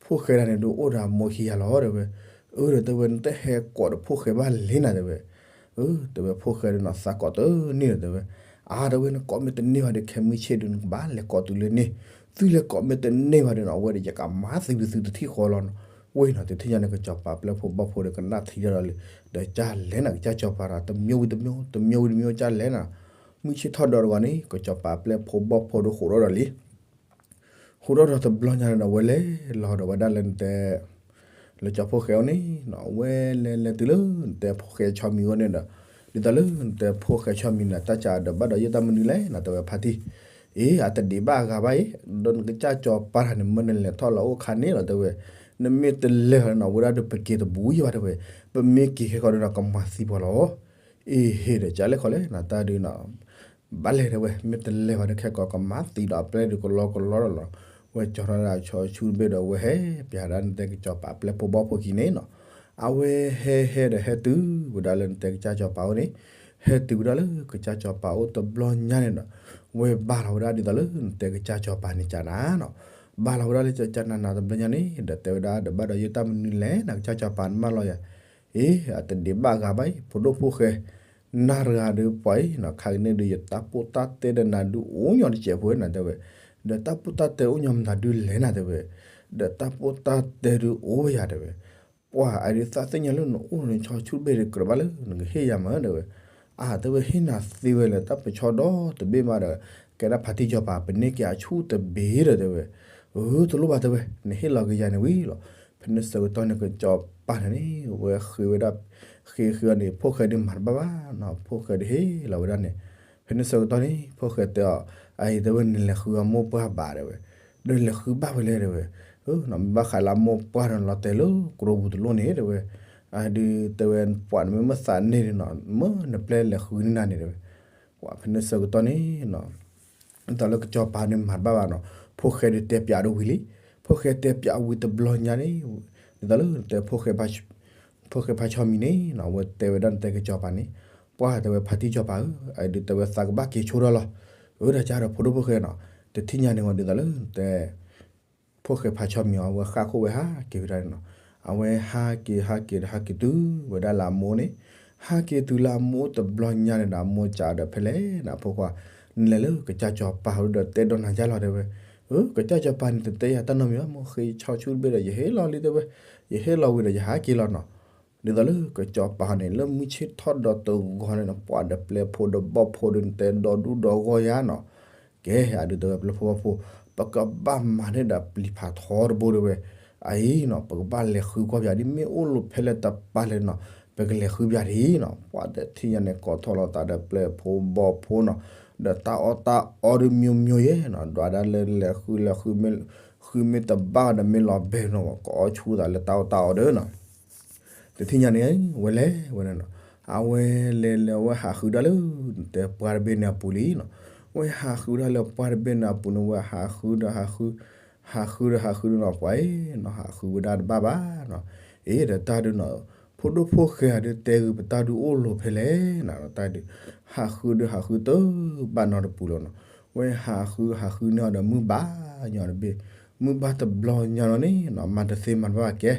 ဖိၣ်ဃဲတဂၤန့ၣ်ဒုးအိၣ်ဒီးအမိၢ်ခံဂၤလီၤတဲဝဲ အၢ ဒီးတဲဝဲနတဟဲကိးဒီးဖိၣ်ဃဲဘၣ်လဲၣ်နၤတဲဝဲ အၢ တဲဝဲဖိၣ်ဃဲဒီးနီၤ သးကိးတန့ၢ်ဒီးတဲဝဲ အါ တဲဝဲနကိးမ့ၢ်တန့ၢ်ဘၣ်ဒီး ခဲမုၢ်ဆ့ၣ်ဒုး နကဘၣ်လဲၤကိးတုၤလၢန့ၣ် သုလဲၤကိးမ့ၢ်တန့ၢ်ဘၣ်ဒီးနီၤ အဝဲဒီးယကမၤသံဒုးသုတထံၣ်ဃီလီၤနီၤ ဝ့ၢ်နီၤ တထံၣ်ညါန့ၣ် ကစီၤပၤပျဲၢ်ဖိဘီၣ်ဖိဒီးကနၣ်ထံဒီးလံ, ဒီးကၢ်လဲၤနၤ ကစၢ်စီၤပၤဒီး တမံၤဝံၤတမံၤ တမံၤဝံၤတမံၤကၢ်လဲၤနၤ, မုၢ်ဆ့ၣ်ထီၣ်ဒီးတဂီၤန့ၣ် ကစီၤပၤပျဲၢ်ဖိဘီၣ်ဖိဒီးဃိးဒီဒီးလံ ဃိးဒီဒီးတဘျီညါန့ၣ်ဒီး ဝဲလဲၤလီၤဒီးဝဲဒၣ်လၢနတဲ လၢကၠီဖိၣ်ဃဲအအိၣ်န့ၣ်နီၤ, ဝဲလဲၤလဲၤတုၤလၢနတဲဖိၣ်ဃဲဆီမံၤအအိၣ်န့ၣ်ဒီး, ဒ်သိးလၢနတဲဖိၣ်ဃဲဆီမံၤန့ၣ် တၢ်စးဒီးဘၣ်ဒီးယတၢ်မနုၤလဲၣ်နီၤ တဲဝဲဖါတံၢ်, အ့ အတဒံးဘၣ်အဂၤဘၣ်အံၤ, ဒီးနကစၢ်ကၠီပၤတၢ်န့ၣ် မ့ၢ်နလဲၤထီၣ်လီၤအိၣ်ခါန့ၣ်လီၤ တဲဝဲ, နမ့ၢ်တလဲၤဘၣ်နီၤ ဝဲဒၣ်ဒီးပက့ၤတဘူးယံၤဘၣ်တဲဝဲ, ပမ့ၢ်က့ၤခဲကီးဒီးကမၤသံပှၤလီၤ အ့ဟ့ၣ်ဒီးကၢ်လဲၣ်ခီလဲၣ်နီၤ တၢ်ဒုးနီၤ, ဘၣ်လဲၤတဲဝဲ မ့ၢ်တလဲၤဘၣ်ဒီးခဲကီးကမၤသံဒီးအပျဲၢ်ဒုးကလီကလီဒီးလီၤ, ဝဲကၠီထီၣ်ဒၣ်ဆီဆူၣ်တဘ့ၣ်ဒီးဝဲဟဲပၠးဒၣ်နတဲကစီၤပၤပျဲၢ်ဖိဘီၣ်ဖိခံန့ၣ်နီၤ, အဝဲဟဲဟဲဒီးဟဲတုၤဝဲဒၣ်လၢနတဲကစၢ်ကၠီပၤအအိၣ်န့ၣ်, ဟဲတုၤဝဲဒၣ်လၢကစၢ်ကၠီပၤအိၣ်တဘျီညါန့ၣ်ဒီး, ဝဲဘၣ်လီၤဝဲဒၣ်ဒ်သိးလၢနတဲကစၢ်ကၠီပၤန့ၣ်ကနၤနီၤ, ဘၣ်လီၤဝဲဒၣ်လၢကနၤနၤတဘျီညါန့ၣ် ဒီးတဲဝဲဒၣ်ဒီးဘၣ်ဒီးယတၢ်မနုၤလဲၣ်နီၤ ကစၢ်ကၠီပၤန့ၣ်မၢလီၤယၤ အ့ အတဒံးဘၣ်အဂၤဘၣ်အံၤ ဖိဒိၣ်ဖိၣ်ဃဲ, နၤတဂၤဒီးပှၤအံၤနီၤ ခါကန့ၣ်ဒုး ယတၢ်ပိၢ်တၢ်တဲဒီးနၤဒုးအိၣ်ညီတစဲးဖိနီၤ တဲဝဲ, ဒီးတၢ်ပိၢ်တၢ်တဲအိၣ်ညီမနုၤဒုးလဲၣ်နၤ တဲဝဲ, ဒီးတၢ်ပိၢ်တၢ်တဲဒုးအိၣ်ဝဲယၤ တဲဝဲ, ပှၤအံၤဒုးသးသ့ၣ်ညါလၢနအိၣ်န့ၣ် ဆီဆူၣ်တဘ့ၣ်ဒီးကြၢးဘၣ်လၢနကဟ့ၣ်ယၤမး တဲဝဲ, အါ တဲဝဲ ဟ့ၣ်နၤသ့ဝဲလၢတၢ်ပဆီဒီတဘ့ၣ်မးဒီး, ကဲဒၣ်ဖါတံၢ်ကၠီပၤ ပန့ၢ်က့ၤအဆူၣ်တဘ့ၣ်ဒီး တဲဝဲ, အၢ တလိၣ်ဘၣ် တဲဝဲ, နဟ့ၣ်လီၤက့ၤယၤန့ၣ်ဝံၤလီၤ, ဖဲန့ၣ်ဆၢကတီၢ်န့ၣ် ကစီၤပၤန့ၣ်န့ၣ် ဝဲဃ့ဝဲဒၣ်, ဃ့ဃ့အီၤန့ၣ် ဖိၣ်ဃဲဒုးမၤတဘၣ်ဘၣ်နီၤ ဖိၣ်ဃဲဒုးဟ့ၣ်လီၤဝဲဒၣ်န့ၣ်, ဖဲန့ၣ်ဆၢကတီၢ်န့ၣ် ဖိၣ်ဃဲတဲအီၤ, အအံၤ တဲဝဲ နလဲၤဃုအမိၢ်ပှၢ်ဘၣ် တဲဝဲ, ဒီးလဲၤဃုဘၣ်ဝဲလဲၣ် တဲဝဲ, မ့ၢ်ဘၣ်ဃးလၢအမိၢ်ပှၢ်ဒီးလီၤတဲာ်လၢကရိပူၤတလိၣ်န့ၣ် တဲဝဲ, အဒုးတဲဝဲ ပှၤနမ့ၢ်မ့ၢ်သးန့ၢ်ဒုးနီၤ မ့ၢ်နပျဲၢ်လဲၤဃုန့ၢ်နၤန့ၣ် တဲဝဲ, ပှၤဖဲန့ၣ်ဆၢကတီၢ်န့ၣ် ဒ်သိးလၢကစီၤပၤန့ၣ်မၤတဘၣ်ဘၣ်နီၤ ဖိၣ်ဃဲဒုးတဲပၠးဒၣ်ဝံၤလံ, ဖိၣ်ဃဲတဲပၠးဝံၤတဘျီညါန့ၣ်, ဒ်သိးလၢတဲ ဖိၣ်ဃဲဖါဆီမံၤန့ၣ်နီၤ အဝဲတဲဝဲဒၣ်နတဲကစီၤပၤန့ၣ်, ပှၤတဲဝဲဖါတံၢ်ကစီၤပၤဧၢ, အဒုးတဲဝဲသးကဘၣ်က့ၤဆိဒီးလီၤ, အၢဒီးကဒီးဖိဒိၣ်ဖိၣ်ဃဲနီၤ, တထံၣ်ညါန့ၣ်ဝဲဒ်သိးလၢတဲ ဖိၣ်ဃဲဖါဆီမံၤအီၤ အဝဲဃၣ်ခိၣ်ဝဲဟးက့ၤဝဲဒၣ်န့ၣ်နီၤ, အဝဲဟးက့ၤဟးက့ၤဒီးဟးက့ၤတုၤဝဲဒၣ်လၢအမိၢ်န့ၣ်, ဟးက့ၤတုၤလၢအမိၢ်အိၣ်တဘျီညါန့ၣ်ဒီး အမိၢ်စံးဒီးဖဲလဲၣ်နဖိခွါ, နလဲၤလၢကစၢ်စီၤပၤဒီးတဲဒီးနၤယါလီၤ တဲဝဲ, အၢ ကစၢ်စီၤပၤန့ၣ် တတဲယၤတၢ်နီတမံၤဘၣ် မိၢ်ဃ့ဆီဆူၣ်တဘ့ၣ်ဒီး ယဟ့ၣ်လီၤလံတဲဝဲ, ယဟ့ၣ်လီၤဝံၤဒီးယဟးက့ၤလီၤနီၤ, ဒ်သိးလၢကစီၤပၤန့ၣ် လၢမုၢ်ဆ့ၣ်ထီၣ်ဒီးတဂီၤန့ၣ်နီၤ ပှၤဒီးပျဲၢ်ဖိဒီးဘီၣ်ဖိဒီးနတဲဒီဒူၣ်ဒီဂီၢ်ယါနီၤ, ကဲ အဒုးတဲဝဲပျဲၢ်ဖိဘီၣ်ဖိ, ပကဘၣ်မၤန့ၢ်ဒီးပျံၤဖးထီတဘိတဲဝဲ, အအံၤနီၤ ပကဘၣ်လဲၤဃုကွၢ်ပၠးဒ်မ့ၢ်အိၣ်လိာ်ဖဲလဲၣ်တပၤလဲၣ်နီၤ, ပကလဲၤဃုပၠးဒ်နီၤ, ပှၤတထံၣ်ညါန့ၣ် ကိးထီၣ်လီၤသးဒီးပျဲၢ်ဖိဘီၣ်ဖိနီၤ, ဒီးတၢ်အီၣ်တၢ်အီဒုး မျိုးမျိုး ယဲနီၤ, ဒွးဒၣ်လၢလဲၤဃုလဲၤဃုမ့ၢ်, ဃုမ့ၢ်တဘၣ်ဒီးမ့ၢ်လီၤဘဲနီၤ ကအီၣ်ဆူၣ်သးလၢတၢ်အီၣ်တၢ်အီဒီးနီၤ တထံၣ်ညါန့ၣ် ဝဲလဲၤဝဲန့ၣ်နီၤ, အဝဲလဲၤလဲၤဝဲဟးဃုဒၣ်လၢ တဲပှၢ်တဘ့ၣ်န့ၣ်အပူၤလံနီၤ, ဝဲဟးဃုဒၣ်လၢပှၢ်တဘ့ၣ်န့ၣ်အပူၤန့ၣ် ဝဲဟးဃုဒီးဟးဃု, ဟးဃုဒီးဟးဃုဒီးနီၤ ပှၤအံၤနီၤ ဟးဃုဝဲဒၣ်တဘၣ်ဘၣ်နီၤ, အ့ ဒီးတၢ်ဒုးနီၤ, ဖိဒိၣ်ဖိၣ်ဃဲဧါဒုးတဲဂုာ်ပတၢ်ဒုးအိၣ်လိာ်ဖဲလဲၣ်နီၤ တၢ်ဒုး, ဟးဃုဒီးဟးဃုတဘၣ်နီတပူၤလီၤနီၤ, ဝဲဟးဃုဟးဃုန့ၢ်အီၤဒီးမုၢ်ဘၣ်ညီတဘ့ၣ်, မုၢ်ဘၣ်တဘျီညါလီၤန့ၣ်နီၤ မၤတသ့မၤတဘၣ်ကဲ,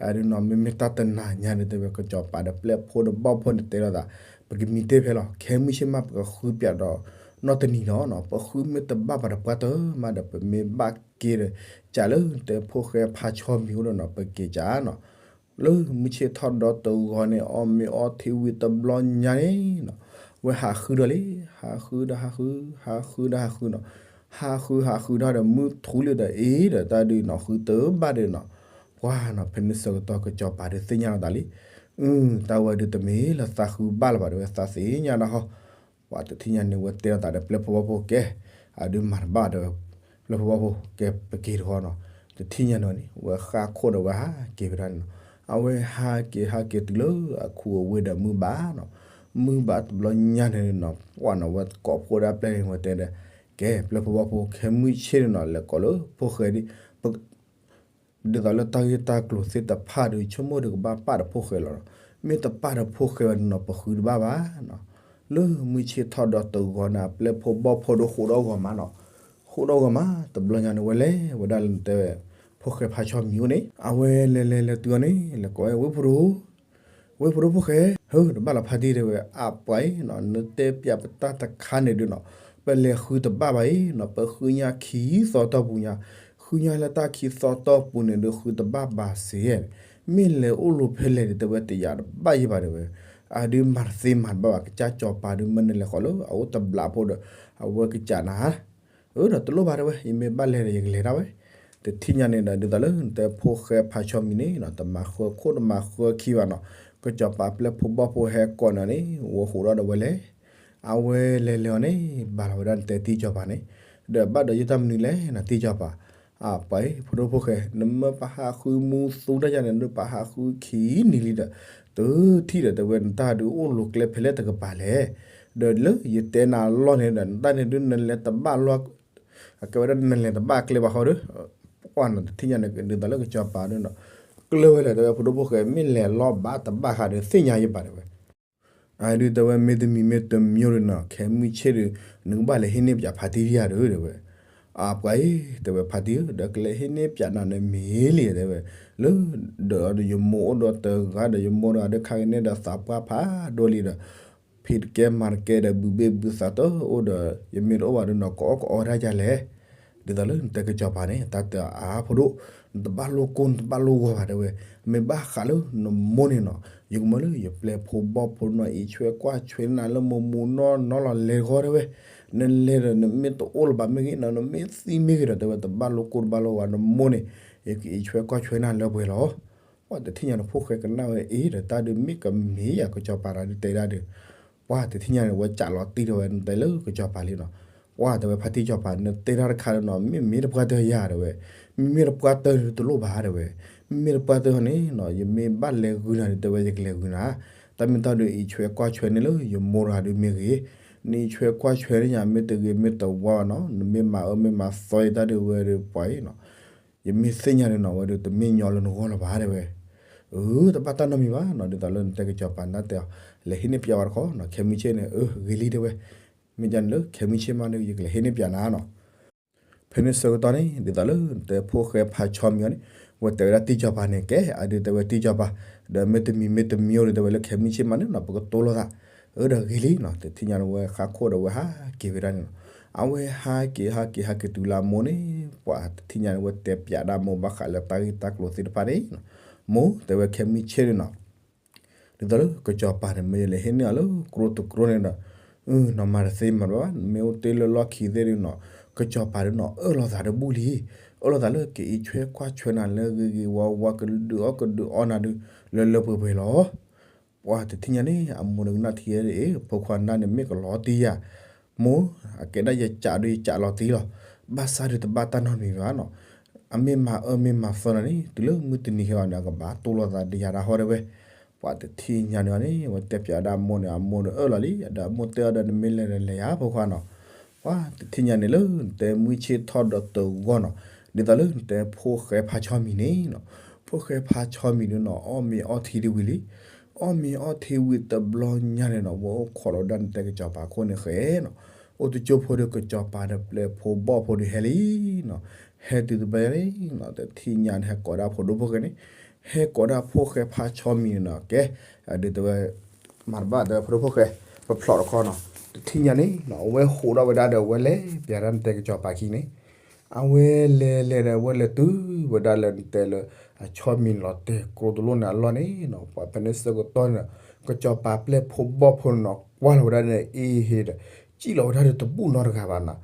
အဒုးနီၤ မ့မ့ၢ်တၢ်တနၤညါဒုးတဲဝဲ ကစီၤပၤဒီးပျဲၢ်ဖိဒီးဘီၣ်ဖိန့ၣ်တဲလိာ်သး, ပကမံတ့ၢ်ဖဲလီၤ ခဲမုၢ်ဆ့ၣ်မး ပကဃုပၠးဒီးနီတနံၤလီၤနီၤ, ပဃုမ့ၢ်တဘၣ်ပှၤဒီးပှၢ်တမးဒီး ပမ့ၢ်ဘၣ်က့ၤဒီး ကးလၢတဲဖိၣ်ဃဲဖါဆီမံၤအိၣ်ဒီးနီၤ ပက့ၤကးနီၤ လၢမုၢ်ဆ့ၣ်ထီၣ်ဒီးတဂီၤန့ၣ် အီၣ်မ့ၤအီထံဝံၤတဘျီညါန့ၣ်နီၤ, ဝဲဟးဃုဒီးလံ, ဟးဃုဒီးဟးဃု, ဟးဃုဒီးဟးဃုနီၤ, ဟးဃုဟးဃုဒီး မုၢ်ထူလံဒီး အ့ ဒီးတၢ်ဒုးနီၤ ဃုတဘၣ်ဒီးနီၤ, ပှၤနီၤ ဖဲန့ၣ်ဆၢကတီၢ် ကစီၤပၤဒုးသ့ၣ်ညါလီၤသးလံ, အု တၢ်ဝဲဒုးတမ့ၢ်လၢသးဃုဘၣ်လၢၤဘၣ် တဲဝဲသးသ့ၣ်ညါဒီးဟီ, ပှၤတထံၣ်ညါန့ၣ် ဝဲတဲလိာ်သးဒီးပျဲၢ်ဖိဘီၣ်ဖိကဲ, အဒုးမၤတဘၣ်ဒီး ပျဲၢ်ဖိဘီၣ်ဖိကဲ ပက့ၤတခီနီၤ, တထံၣ်ညါန့ၣ်န့ၣ် ဝဲဃၣ်ခိၣ်ဒီးဝဲဟးက့ၤဝဲဒၣ်န့ၣ်နီၤ, အဝဲဟးက့ၤဟးက့ၤတုၤလၢအခူအဝ့ၢ်ဒီးမုၢ်ဘၣ်နီၤ, မုၢ်ဘၣ်တဘျီညါန့ၣ်နီၤ ပှၤနီၤ ဝဲကိးဖိဒၣ်ပျဲၢ်န့ၣ် ဝဲတဲဒီး, ကဲ ပျဲၢ်ဖိဘီၣ်ဖိ ခဲမုၢ်ဆ့ၣ်န့ၣ်နီၤ လဲၤကိးလၢဖိၣ်ဃဲဒ် ဒ်သိးလၢတၢ်ဂ့ၢ်တၢ်ကျိၤသ့ၣ်တဖၣ်ဒီး ဆိကမိၣ်ဒီးကဘၣ်ပာ်ဒီးဖိၣ်ဃဲလီၤနီၤ, မ့ၢ်တပာ်ဒီးဖိၣ်ဃဲဘၣ်န့ၣ်နီၤ ပဃုတဘၣ်ဘၣ်နီၤ, လၢမုၢ်ဆ့ၣ်ထီၣ်ဒီးတဂီၤန့ၣ် အပျဲၢ်ဖိဘီၣ်ဖိဒီးဃိးဒီဂီၤမးနီၤ, ဃိးဒီဂီၤမး တဘျီညါန့ၣ် ဝဲလဲၤဝဲဒၣ်လၢနတဲ ဖိၣ်ဃဲဖါဆီမံၤအိၣ်န့ၣ် အဝဲလဲၤလဲၤလဲၤတုၤအီၤန့ၣ် လဲၤကိးဝဲ ဝ့ၢ်ဖိဒိၣ် ဝ့ၢ်ဖိဒိၣ်ဖိၣ်ဃဲ, ဟၢ တဘၣ်လီၤဖါတံၢ် တဲဝဲ အပှၤအံၤနီၤ နတဲပၠးပတၢ်တခါန့ၣ်ဒုးနီၤ, ပလဲၤဃုတဘၣ်ဘၣ်အံၤနီၤ ပဃုညါခံသီတီၢ်ပူၤညါ, ဃု ကုညါလၢတၢ်ခံသီတီၢ်ပူၤန့ၣ် ဒုးဃုတဘၣ်ဘၣ်စ့ၢ်, မ့ၢ်လဲၤအိၣ်လိၤဖဲလဲၣ်ဒီး တဲဝဲတယာ်တဘၣ်ယဲၢ်ဘၣ်တဲဝဲ, အဒုးမၤတသ့မၤတဘၣ်ဘၣ် ကစၢ်စီၤပၤဒုး မ့ၢ်နလဲၤဃီၤလၢအအိၣ်တဘျးဖိဒီး အဝဲကစၢ်နၤ အၢ ဒီးတလိၣ်ဘၣ်တဲဝဲ ယမ့ၢ်ဘၣ်လဲၤဒီးယကလဲၤဒၣ်ဝဲ, တထံၣ်ညါန့ၣ်ဒီး ဒ်သိးလၢနတဲဖိၣ်ဃဲဖးဆီမံၤန့ၣ်နီၤ တမၤဃၢခိၣ်တမၤဃၢခံဘၣ်နီၤ, ကစီၤပၤပျဲၢ်ဖိဘီၣ်ဖိဟဲကိးန့ၣ်န့ၣ် ဝဲဟူးဒီးဝဲလဲၤ, အဝဲလဲၤလဲၤအီၤန့ၣ် ဘၣ်လီၤဝဲဒၣ်နတဲတံၢ်စီၤပၤန့ၣ်, ဒီးဘၣ်ဒီးယတၢ်မနုၤလဲၣ်နီၤ တံၢ်စီၤပၤ, အပှၤအံၤ ဖိဒိၣ်ဖိၣ်ဃဲ နမ့ၢ်ပဟးဃုမူသူတၢ်ယါန့ၣ် နပဟးဃုခံနံၤလံဒီး တထံၣ်ဒီးတဲဝဲ နတၢ်ဒုးအိၣ်လိၤကျဲဖဲလဲၣ်တကပၤလဲၣ်, ဒီးလၢယတဲနၤအလီၢ်န့ၣ်ဒီး နတၢ်န့ၣ်ဒုးနလဲၤတဘၣ်လီၢ် အကဲဝဲဒၣ်နလဲၤတဘၣ်ကျဲဘၣ်ဃီဒီး, ပှၢ်နီၤ တထံၣ်ညါန့ၣ် ဒ်သိးလၢကစီၤပၤဒုးနီၤ, ကျၢၢ်ဝဲလဲၣ် တဲဝဲဖိဒိၣ်ဖိၣ်ဃဲ မ့ၢ်လဲၤလီၢ်ဘၣ်တဘၣ်ဃးဒီး သ့ၣ်ညါယဘၣ်တဲဝဲ, အဒုးတဲဝဲ မ့တမံၤမ့တမံၤဒီးနီၤ ခဲမုၢ်ဆ့ၣ်ဒီး နကဘၣ်လဲၤဟ့ၣ်န့ၢ်ပၠးဖါတံၢ်ဒံးဧါဒီးတဲဝဲ, အပှၤအံၤ တဲဝဲဖါတံၢ်ဧၢ ဒီးကလဲၤဟ့ၣ်န့ၢ်ပၠးနၤန့ၣ်မ့ၢ်လံတဲဝဲ, လၢ ဒီးယမိၢ်အိၣ်ဒီးတဂၤဒီး ယမိၢ်တဂၤဒီးခါက့ၤန့ၢ်ဒီးသးပှၢ်ဖးဒိၣ်လံဒီး ဖံးတကဲမၤတကဲဒီးဘုးဘ့ၣ်ဘုးသးတအိၣ်ဒီး ယမ့ၢ်တအိၣ်ဘၣ်ဒီးနီၤ ကအီၣ်ကအီတၢ်ယါလဲၣ်, ဒ်သိးလၢနတဲကစီၤပၤန့ၣ် တၢ်တဲအါဖိဒိၣ်, နတဘၣ်လိၣ်ကိၢ်နတဘၣ်လိၣ်ဂီၤဘၣ်တဲဝဲ, မ့ၢ်ဘၣ်ဃးလၢနမိၢ်န့ၣ်နီၤ ယကမၢလၢယပျဲၢ်ဖိဘီၣ်ဖိနီၤ အံးဆွဲကွၢ်ဆွဲနၤလၢမိၢ်မူနီၢ်နီၢ်လီၤလဲၤတဂီၢ်တဲဝဲ, နလဲၤဒီးနမ့ၢ်တအိၣ်လၢၤဘၣ်မ့ၢ်ဂ့ၤနီၤ နမ့ၢ်သံမ့ၢ်ဂ့ၤဒီးတဲဝဲ တဘၣ်လိၣ်ကိၢ်တဘၣ်လိၣ်ဂီၤ နမိၢ်န့ၣ် ယကအံးဆွဲကွၢ်ဆွဲနၤလၢပှဲၤလီၤ. ပှၢ်တထံၣ်ညါန့ၣ် ဖိၣ်ဃဲကနၣ်ဝဲအံၤဒီး တၢ်ဒုးမ့ၢ်ကမ့ၢ်ယၤကစီၤပၤတၢ်ဒုးတဲဒၣ်ဒီး, ပှၢ်တထံၣ်ညါန့ၣ် ဝဲကးလီၤတံၢ်ဒီးဝဲ နတဲလၢကစီၤပၤလံနီၤ, ပှၢ်တဲဝဲဖါတံၢ်စီၤပၤ နတဲတၢ်တခါလၢနီၤ မ့ၢ်မ့ၢ်တပှၢ်တၢၢ်ယၤတဲဝဲ, မ့မ့ၢ်တပှၢ်တၢၢ်တလိၣ်ဘၣ်တဲဝဲ, မ့မ့ၢ်တပှၢ်တၢၢ်န့ၣ်နီၤ ယမ့ၢ်ဘၣ်လဲၤဂုာ်နၤဒုးတဲဝဲ ယကလဲၤဂုာ်နၤ, တၢ်မ့ၢ်တၢ်ဒုးအံးဆွဲကွၢ်ဆွဲန့ၣ်လၢယမိၢ်တဂၤဒုးမ့ၢ်ဂ့ၤ, နအံးဆွဲကွၢ်ဆွဲန့ၣ်ယၤမ့ၢ်တဂ့ၤမ့ၢ်တဝါဘၣ်နီၤ နမ့ၢ်မၤအၢမ့ၢ်မၤသီယတၢ်ဒုးဝဲဒုးပှၢ်အံၤနီၤ ယမ့ၢ်သ့ၣ်ညါန့ၣ်နီၤ ဝဲဒုးတမ့ၢ်ညီလၢနဂီၢ်လၢၤဘၣ်တဲဝဲ, အၢ တဘၣ်တၢ်နီတမံၤဘၣ်နီၤ ဒ်သိးလၢနတဲကစီၤပၤနၢ်တဲအီၤ, လဲၤဟ့ၣ်န့ၢ်ပၠးဝဲတခီနီၤ ခဲမုၢ်ဆ့ၣ်န့ၣ် အၢ ဂ့ၤလံတဲဝဲ, မ့ၢ်ဒ်န့ၣ်လၢခဲမုၢ်ဆ့ၣ်မးန့ၣ် ယကလဲၤဟ့ၣ်န့ၢ်ပၠးနၤနီၤ ဖဲန့ၣ်ဆၢကတီၢ်န့ၣ် ဒ်သိးလၢနတဲဖိၣ်ဃဲဖးဆီမံၤအီၤန့ၣ် ဝဲတဲဝဲဒၣ်တံၢ်စီၤပၤန့ၣ် ကဲ အဒုးတဲဝဲတံၢ်စီၤပၤ, ဒီးမ့တမံၤမ့တမံၤအိၣ်ဒုးတဲဝဲလၢခဲမုၢ်ဆ့ၣ်မးန့ၣ်နီၤ ပကတိလိာ်သး, အၢ ဒီးဂ့ၤလံနီၤ တထံၣ်ညါန့ၣ်ဝဲဃါခိၣ်ဒီးဝဲဟးက့ၤဝဲဒၣ်န့ၣ်နီၤ, အဝဲဟးက့ၤဟးက့ၤဟးက့ၤတုၤလၢအမိၢ်န့ၣ် ပှၤတထံၣ်ညါန့ၣ်ဝဲတဲပၠးဒၣ်မိၢ်ဘၣ်ဃးလၢတၢ်ဂ့ၢ်တၢ်ကျိၤသ့ၣ်တဖၣ်န့ၣ်နီၤ, မိၢ်တဲဝဲခဲမုၢ်ဆ့ၣ်န့ၣ်နီၤ ဒ်သိးလၢကစီၤပၤန့ၣ် မ့ၢ်ယလဲၤဟ့ၣ်န့ၢ်အီၤလၢကျိတကျိန့ၣ်ဒီး, နီၢ်မၤတသ့မၤဘၣ်ဘၣ် မ့ၢ်အိၣ်တ့ၢ်လၢလီၢ်ခံသ့ၣ်ဒုးနီၤ, ကစီၤပၤဒုးနီၤ အၢၣ်လီၤသးတဘူၣ်လံ, အၢၣ်လီၤသးလၢကအံးဆွဲကွၢ်ဆွဲနၤလၢဂ့ၤဂ့ၤဝါဝါ ကဒုးအီၣ်ကဒုးအီနၤဒုးလၢလၢပှဲၤပှဲၤလီၤ. ပှၤတထံၣ်ညါန့ၣ် အမိၢ်ဒုးကနၣ်ထံဧါ ဖိခွါနၢ်န့ၣ်မ့ၢ်ကလီၤတံၢ်ယၤ, မိၢ် အကဲဒၣ်ယကးဒုးယကးလီၤတံၢ်လီၤ, ဘၣ်ဆၣ်ဒုးတဘၣ်တၢ်နီတမံၤဘၣ်နီၤ, အမ့ၢ်မၤအၢမ့ၢ်မၤသီနၤန့ၣ် တုၤလၢမုၢ်တနံၤခဲအံၤန့ၣ် အကဘၣ်တိလိာ်သးဒီးယၤဒၣ်ဟီတဲဝဲ, ပှၤတထံၣ်ညါန့ၣ်အီၤန့ၣ် ဝဲတဲပၠးဒၣ်မိၢ်န့ၣ် အမိၢ်န့ၣ်အၢၣ်လီၤလံ ဒီးအမိၢ်တဲအီၤဒီးနမ့ၢ်လဲၤဒီးလဲၤယၤဖိခွါနီၤ ပှၤတထံၣ်ညါန့ၣ်လၢနတဲမုၢ်ဆ့ၣ်ထီၣ်ဒီးတဂီၢ်နီၤ, ဒ်သိးလၢနတဲဖိၣ်ဃဲဖးဆီမံၤန့ၣ်နီၤ, ဖိၣ်ဃဲဖးဆီမံၤဒုးနီၤ အီၣ်မ့ၤအီထံဒုးဝံၤလံ, အီၣ်မ့ၤအီထံဝံၤတဘျီညါန့ၣ်နီၤ ဝဲအိၣ်ခိးလီၤဝဲဒၣ်နတဲကစီၤပၤခိၣ်န့ၣ်ဃဲနီၤ, အိၣ်တကၠိဖိဒီးကစီၤပၤဒီးပျဲၢ်ဖိဘီၣ်ဖိဒုးဟဲလံနီၤ, ဟဲတုၤတဘျီန့ၣ်နီၤ တထံၣ်ညါန့ၣ် ဟဲကိးဒၣ်ဖိဒိၣ်ဖိၣ်ဃဲန့ၣ်, ဟဲကိးဒၣ်ဖိၣ်ဃဲဖးဆီမံၤန့ၣ်နီၤ ကဲ, ဒ်တဲဝဲ မၤတဘၣ်တဲဝဲဖိဒိၣ်ဖိၣ်ဃဲ, ပဖျိးတခီနီၤ, တထံၣ်ညါန့ၣ်နီၤ အဝဲဟူးထီၣ်ဝဲဒၣ်ဒီး အဝဲလဲၤပၠးဒၣ်နတဲကစီၤပၤခံန့ၣ်, အဝဲလဲၤလဲၤဒီး အဝဲလဲၤတုၤဝဲဒၣ်လၢနတဲလၢ အဆီမံၤန့ၣ်လီၤတဲာ်ကျိတလိၣ်န့ၣ်အလီၢ်န့ၣ်နီၤ, ပှၤဖဲန့ၣ်ဆၢကတီၢ်န့ၣ် ကစီၤပၤပျဲၢ်ဖိဘီၣ်ဖိန့ၣ်နီၤ ကွၢ်လီၤဝဲဒၣ်ဒီးအ့ဟ့ဒီး စံၣ်လီၤဝဲဒၣ်ဒီးတဘူၣ်နီတဂၤဘၣ်နီၤ,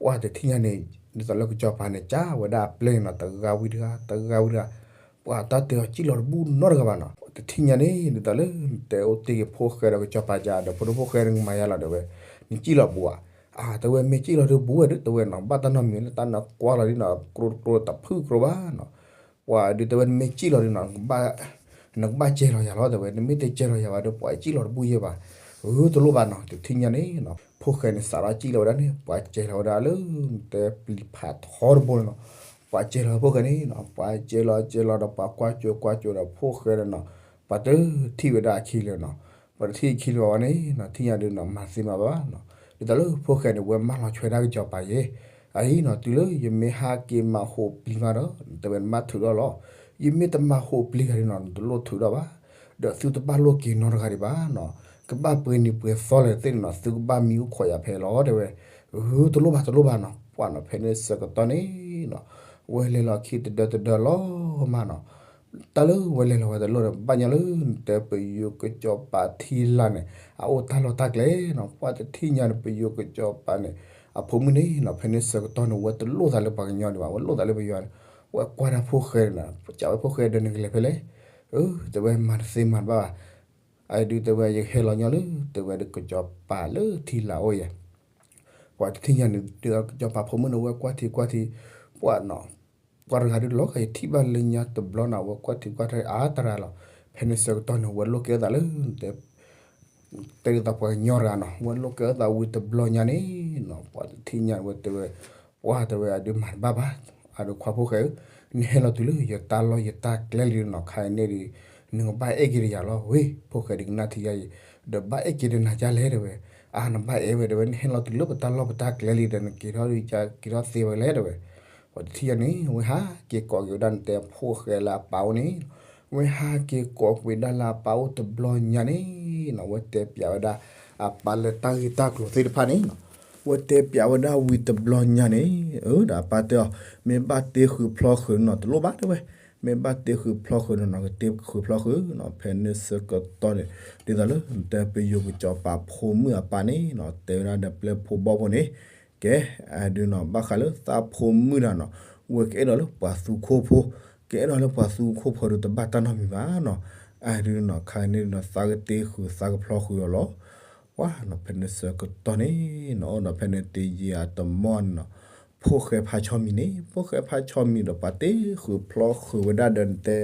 ပှၤတထံၣ်ညါန့ၣ် ဒ်သိးလၢကစီၤပၤန့ၣ် ကးဝဲဒၣ်အပျဲၢ်န့ၣ်နီၤ တဂၤဝံၤတဂၤ တဂၤဝံၤတဂၤ, ပှၤတၢ်တဲအီၤစံၣ်လီၤတဘူၣ်နီတဂၤဘၣ်နီၤ, တထံၣ်ညါန့ၣ် ဒ်သိးလၢနတဲအိၣ်တ့ၢ်က့ၤဖိၣ်ဃဲဒီးကစီၤပၤကးဒီး ဖိဒိၣ်ဖိၣ်ဃဲန့ၣ်ကမၤယါလီၤဒီးဝဲ, နစံၣ်လီၤဘူးဧါ, အတဲဝဲမ့ၢ်စံၣ်လီၤဒုးဘူးဝဲဒုး တဲဝဲနီၤ ဘၣ်တၢ်နီတမံၤလၢတၢ်နကွၢ်လီၤဒ်နီၤ ကျိတကျိတဖုၣ်ကျိဘၣ်နီၤ ပှၤဒုးတဲဝဲနမ့ၢ်စံၣ်လီၤဒုးနီၤ နကဘၣ်စဲၤလီၤယၤလီၤ တဲဝဲ နမ့ၢ်တစဲၤလီၤယၤဘၣ်ဒီး ပှၤစံၣ်လီၤတဘူၣ်ယဲၢ်ဘၣ်, အၢ တလိၣ်ဘၣ်နီၤ တထံၣ်ညါန့ၣ်နီၤ ဖိၣ်ဃဲန့ၣ်စးထီၣ်စံၣ်လီၤဝဲဒၣ်န့ၣ် ပှၤစဲၤလီၤဝဲဒၣ်လၢ တဲပျံၤဖးထီတဘိန့ၣ်နီၤ, ပှၤစဲၤလီၤဖိၣ်ဃဲန့ၣ်နီၤ ပှၤစဲၤလီၤစဲၤလီၤဒီး ပှၤကွၢ်စၢၤကွၢ်စၢၤဒီးဖိၣ်ဃဲန့ၣ်နီၤ, ပှၤတထံၣ်ဝဲဒၣ်အခံလၢၤနီၤ, ပှၤတထံၣ်အခံလၢၤဘၣ်န့ၣ်နီၤ ထံၣ်ညါဒုးနီၤ မၤသ့မၤဘၣ်ဘၣ်နီၤ, ဒ်သိးလၢဖိၣ်ဃဲန့ၣ် ဝဲမၢလီၤဆွဲဒၣ်ကစီၤပၤယဲၢ်, အအံၤနီၤ တုၤလၢယမ့ၢ်ဟးက့ၤမၤဟူးပျံၤမးဒီး တဲဝဲနမၤထုးထီၣ်လီၤ, ယမ့ၢ်တမၤဟူးပျံၤဂၤဒုးနီၤ နတလိၣ်ထုးထီၣ်ဘၣ်, ဒီးသုတဘၣ်လိၣ်က့ၤနီတဂၤဒံးဘၣ်နီၤ, ကဘၣ်ပှဲၤနံၤပှဲၤသီလဲၣ်သ့ၣ်န့ၣ်နီၤ သုကဘၣ်မံအိၣ်ခိးယၤဖဲလီၤ တဲဝဲ, အၢ တလိၣ်ဘၣ်တလိၣ်ဘၣ်နီၤ ပှၤနီၤ ဖဲန့ၣ်ဆၢကတီၢ်န့ၣ်နီၤ ဝဲလဲၤလီၤခံတဒၢတဒၢလီၤမးနီၤ. တၢ်လၢဝဲလဲၤလီၤဝဲတလိၣ်ဒီး ဘၣ်ညီလၢနတဲပယိၤကစီၤပၤထံလာ်န့ၣ် အအိၣ်တၢ်လီၢ်တၢ်ကျဲနီၤ. ပှၤတထံၣ်ညါန့ၣ် ပယိၤကစီၤပၤန့ၣ် အဖိမုၣ်န့ၣ်နီၤ ဖဲန့ၣ်ဆၢကတီၢ်န့ၣ် ဝဲတလိၣ်သးလၢပှၤကညီဒံးဘၣ်, ဝဲလိၣ်သးလၢပယီၤန့ၣ်. ဝဲကွၢ်တၢ်ဖိၣ်ဃဲန့ၣ်နီၤ, ကးဝဲဖိၣ်ဃဲဒီးနကလဲၤဖဲလဲၣ်. အၢ တဲဝဲမၤတသ့မၤတဘၣ်ဘၣ်. အဒုးတဲဝဲ ယဟဲလီၤညီလၢ တဲဝဲဒုးကစီၤပၤလၢထံလာ်အိၣ်ယဲ ပှၤတထံၣ်ညါန့ၣ် ဒုးကစီၤပၤဖိမုၣ်န့ၣ် ဝဲကွၢ်ထံကွၢ်ထံ ပှၤနီၤ, ပှၤတဂၤဒုးလီၤဂာ် ယထံၣ်ဘၣ်လၢညါတဘျီနီၤ ဝဲကွၢ်ထံကွၢ်ထံအါတရၢ်လီၤ. ဖဲန့ၣ်ဆၢကတီၢ်န့ၣ် ဝဲလိၣ်ကဲအသးလၢ တဲဒ်သိးပှၤကညီတဂၤနီၤ, ဝဲလိၣ်ကဲအသးဝံၤတဘျီညါန့ၣ်နီၤ ပှၤတထံၣ်ညါန့ၣ် ဝဲတဲဝဲ ပှၤတဲဝဲအဒုးမၤတဘၣ်ဘၣ်, အဒုးခွါဖိၣ်ဃဲဧၢ, နဟဲလီၤတုၤလၢယတၢ်လီၢ်ယတၢ်ကျဲလံနီၤ ခါအံၤန့ၣ်ဒီး နကဘၣ်အဲၣ်က့ၤဒီးယၤလီၤဝဲ. ဖိၣ်ဃဲဒုးကနၣ်ထံယါအံၤ ဒီးဘၣ်အဲၣ်က့ၤဒီးနၤဒ်လဲၣ်တဲဝဲ. အါ နဘၣ်အဲၣ်ဝဲတဲဝဲ နဟဲလီၤတုၤလၢပတၢ်လီၢ်ပတၢ်ကျဲလံဒီး နက့ၤထီၣ်ဒုးက့ၤထီၣ်သ့ဝဲလဲၣ်တဲဝဲ. ပှၤတထံၣ်ညါန့ၣ် ဝဲဟးက့ၤကိးက့ၤဝဲဒၣ်နတဲဖိၣ်ဃဲလၢအပၢ်အိၣ်န့ၣ်, ဝဲဟးက့ၤကိးက့ၤဝဲဒၣ်လၢအပၢ်အိၣ်တဘျီညါန့ၣ်နီၤ ဝဲတဲပျးဝဲဒၣ် အပၢ်လၢတၢ်ဂ့ၢ်တၢ်ကျိၤသ့ၣ်တဖၣ်န့ၣ်နီၤ. ဝဲတဲပျးဝဲဒၣ်ဝံၤတဘျီညါန့ၣ် အၢ ဒီးအပၢ်တဲအီၤ မ့ၢ်ဘၣ်တ့ဃုာ်ဖျီဃုာ်နီၤတလိၣ်ဘၣ်တဲဝဲ, မ့ၢ်ဘၣ်တ့ဃုာ်ဖျီဃုာ်နီၤနီၤ ကတ့ဃုာ်ဖျီဃုာ်နီၤ. ဖဲန့ၣ်ဆၢကတီၢ်န့ၣ် ဒ်သိးလၢနတဲပယိၤကစီၤပၤဖိမုၣ်အပၢ်န့ၣ်နီၤ တဲဝဲဒၣ်ဒီးပျဲၢ်ဖိဘီၣ်ဖိန့ၣ် ကဲ အဒုးနီၤ ဘၣ်ဃးလၢသးဖိမုၣ်တဂၤနီၤ ဝဲကအဲၣ်ဒိးလၢပှၤသူခိၣ်ဖိ, ကအဲၣ်ဒိးလၢပှၤသူခိၣ်ဖိဒီးတဘၣ်တၢ်နီတမံၤဘၣ်နီၤ. အဒုးနီၤ ခါန့ၣ်နီၤ သးကတ့ဃုာ်သးကဖျီဃုာ်အီၤလီၤ. ပှၤနီၤ ဖဲန့ၣ်ဆၢကတီၢ်န့ၣ်နီၤ အိၣ်ဒီးဖဲန့ၣ်တယံာ်အတမီၢ်န့ၣ်နီၤ ဖိၣ်ဃဲဖါဆီမံၤန့ၣ် ဖိၣ်ဃဲဖါဆီမံၤဒီးပှၤတ့ဃုာ်ဖျီဃုာ်ဝဲဒၣ်ဒီးနတဲ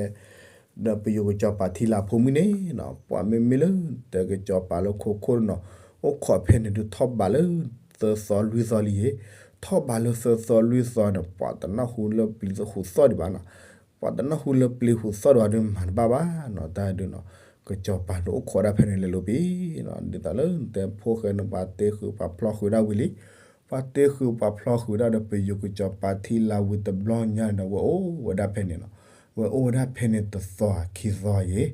ဒီးပယိၤကစီၤပၤထံလာ်ဖိမုၣ်န့ၣ်နီၤ ပှၤမ့မ့ၢ်လၢ တဲကစီၤပၤလၢခိခိၣ်န့ၣ်နီၤ အိၣ်ခိးဖဲန့ၣ်ဒုးထီၣ်ဘးလၢသၢသီလွံၢ်သီလံယဲ, ထီၣ်ဘးလၢသၢသီလွံၢ်သီန့ၣ် ပှၤတနၢ်ဟူလၢပျံၤဟူးသီၣ်ဒံးဘၣ်နီၤ, ပှၤတနၢ်ဟူလၢပျံၤဟူးသီၣ်ဒံးဘၣ်ဒုးမၤတဘၣ်ဘၣ်နီၤ. တၢ်ဒုးနီၤ ကစီၤပၤဒုးအိၣ်ခိးဒၣ်ဖဲန့ၣ်လဲၤလိၤပံနီၤ ဒ်သိးလၢနတဲဖိၣ်ဃဲန့ၣ်ပှၤတ့ဃုာ်ပှၤဖျီဃုာ်ဒၣ်ဝံၤလံ ပှၤတ့ဃုာ်ပှၤဖျီဃုာ်ဒၣ်ဒီးပယိၤကစီၤပၤထံလာ်ဝံၤတဘျီညါန့ၣ်ဒီး ဝဲအိၣ်ဝဲဒၣ်ဖဲန့ၣ်နီၤ, ဝဲအိၣ်ဝဲဒၣ်ဖဲန့ၣ်တသီခံသီယဲ,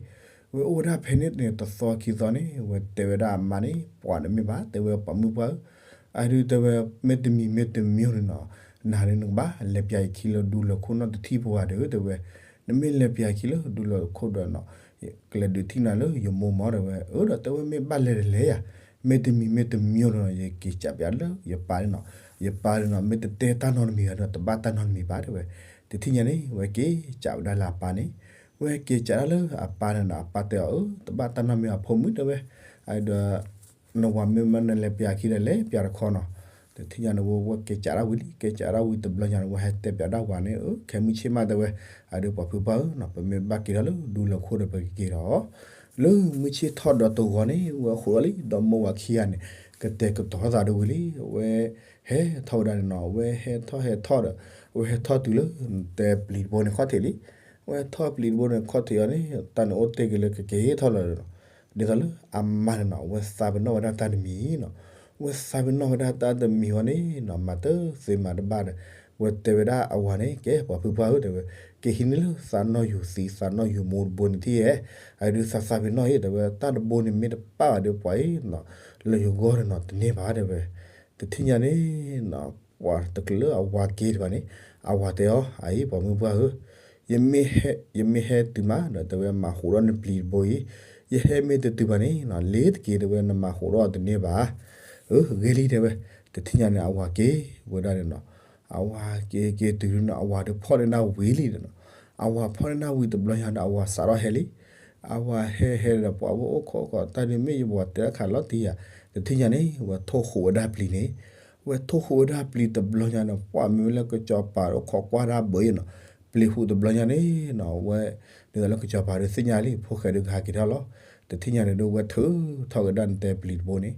ဝဲအိၣ်ဝဲဒၣ်ဖဲန့ၣ်န့ၣ်တသီခံသီန့ၣ် ဝဲတဲဝဲဒၣ်အမါန့ၣ် ပှၤန့ၣ်မ့ၢ်ဘၣ် တဲဝဲပှၤမုၣ်ပှၢ်ဧၢ, အဒုးတဲဝဲ မ့တမံၤမ့တမံၤန့ၣ်နီၤ, နၤဒုးနကဘၣ်လဲၤပျးယခံလၢဒူလၢၢ်ခိၣ်နီတထံၣ်ဖိဧါဒီး တဲဝဲ, နမ့ၢ်လဲၤပျးယခံလၢဒူလၢၢ်ခိၣ်ဒီးနီၤ ကလဲၤဒုးထံၣ်နၤလၢယမိၢ်မး တဲဝဲ, အၢ ဒီးတဲဝဲမ့ၢ်ဘၣ်လဲၤတလဲၤယၤ, မ့တမံၤမ့တမံၤန့ၣ်နီၤ ယက့ၤစံးပျးလၢယပၢ်န့ၣ်နီၤ, ယပၢ်န့ၣ်နီၤ မ့ၢ်တတဲတၢ်နီတမံၤဒီး တဘၣ်တၢ်နီတမံၤဘၣ် တဲဝဲ, တထံၣ်ညါန့ၣ် ဝဲက့ၤစံးဝဲဒၣ်လၢအပၢ်န့ၣ်, ဝဲက့ၤစံးဒၣ်လၢအပၢ်န့ၣ်ဒီး အပၢ်တဲအီၤ အၢ တဘၣ်တၢ်နီတမံၤအဖိမုၣ် တဲဝဲ, အဒီး နဝၤမ့ၢ်မ့ၢ်နလဲၤပျးခံဒီးလဲၤပျးတခီနီၤ, တထံၣ်ညါန့ၣ် ဝဲက့ၤစံးဒၣ်ဝံၤလံ က့ၤစံးဒၣ်ဝံၤတဘျီညါန့ၣ် ဝဲဟဲတဲပျးဒၣ်ဝၤန့ၣ် အၢ ခဲမုၢ်ဆ့ၣ်မး တဲဝဲ, အဒီးပှၤဖုပှၢ်ဧၢနီၤ ပမ့ၢ်ဘၣ်က့ၤထီၣ်လၢဒူလၢၢ်ခိၣ်ဒီးပကက့ၤဒီး လၢမုၢ်ဆ့ၣ်ထီၣ်ဒီးတဂီၤန့ၣ် ဝဲဃိးထီၣ်လံ ဒီးမိၢ်ဝၤခံဂၤန့ၣ် ကတဲာ်ကတီၤသးဒီးဝံၤလံ, ဝဲဟဲထီၣ်ဝဲဒၣ်န့ၣ်နီၤ ဝဲဟဲထီၣ်ဟဲထီၣ်ဒီး ဝဲဟဲထီၣ်တုၤလၢ တဲပျံၤတဘိန့ၣ်ခီၣ်ထံးလံ, ဝဲထီၣ်ပျံၤတဘိန့ၣ်ခီၣ်ထံးအီၤန့ၣ် တၢ်န့ၣ်အိၣ်တ့ၢ်က့ၤလၢကက့ၤထီၣ်လီၤဒီး ဒ်သိးလၢအမါန့ၣ်နီၤ ဝဲသးပ့ၤနီၣ်ဝဲဒၣ်တၢ်တမံၤနီၤ, ဝဲသးပ့ၤနီၣ်ဝဲဒၣ်တၢ်တမံၤအီၤန့ၣ်နီၤ မၤတသ့မၤတဘၣ်ဒီး ဝဲတဲဝဲဒၣ်အဝၤန့ၣ် ကဲပှၤဖုပှၢ်ဧၢ တဲဝဲ, ကဟံးန့ၢ်လၢသးနီၣ်ယိၤသံသးနီၣ်ယိၤမိၢ်တဘိန့ၣ်ထံၣ်ဧါ, အဒုးသးသးပ့ၤနီၣ်အံၤ တဲဝဲ တၢ်တဘိန့ၣ်မ့ၢ်တပၣ်ဘၣ်ဒီးပှၤအံၤနီၤ လၢယဂီၢ်န့ၣ်နီၤတန့ၢ်ဘၣ် တဲဝဲ, တထံၣ်ညါန့ၣ်နီၤ ပှၤတချုးလၢအဝၤက့ၤတဖၣ်န့ၣ် အဝၤတဲအီၤ အအံၤပှၤမုၢ်ပှၢ်ဧၢ ယမ့ၢ်ဟဲတုၤမးဒီး တဲဝဲမၤဟူးထီၣ်နပျံၤတဘိအံၤ, ယဟဲမ့ၢ်တတုၤဘၣ်န့ၣ်နီၤ လ့ၤတက့ၤ တဲဝဲ နမၤဟူးထီၣ်တန့ၢ်ဘၣ်, အၢ ဂ့ၤလံ တဲဝဲ, တထံၣ်ညါန့ၣ် အဝၤက့ၤဝဲဒၣ်န့ၣ်နီၤ, အဝၤက့ၤက့ၤတုၤန့ၣ် အဝၤဒုးဖီၣ်န့ၢ်ဒၣ်ဝံၤလံန့ၣ်နီၤ, အဝၤဖီၣ်န့ၢ်ဒၣ်ဝံၤတဘျီညါဒီး အဝၤစးထီၣ်ဟဲလံ, အဝၤဟဲဟဲဒီးပှၤဝဲအိၣ်ခိးခိး တၢ်ဒုးမ့ၢ်ယဝၤတဲတၢ်ခးလီၤတံၢ်ယၤ, တထံၣ်ညါန့ၣ် ဝဲထိၣ်ဟူးဝဲဒၣ်ပျံၤန့ၣ် ဝဲထိၣ်ဟူးဝဲဒၣ်ပျံၤတဘျီညါန့ၣ် ပှၤမ့ၢ်ဝဲလၢကစီၤပၤအိၣ်ခိးကွၢ်ဒၣ်ဘၢအံၤနီၤ, ပျံၤဟူးတဘျီညါန့ၣ်နီၤ ဝဲ ဒ်သိးလၢကစီၤပၤဒုးသ့ၣ်ညါလံ ဖိၣ်ဃဲဒုးကဟးက့ၤထီၣ်လီၤ, တထံၣ်ညါန့ၣ်ဒုး ဝဲထုးထီၣ်က့ၤဒၣ်နတဲပျံၤတဘိန့ၣ်,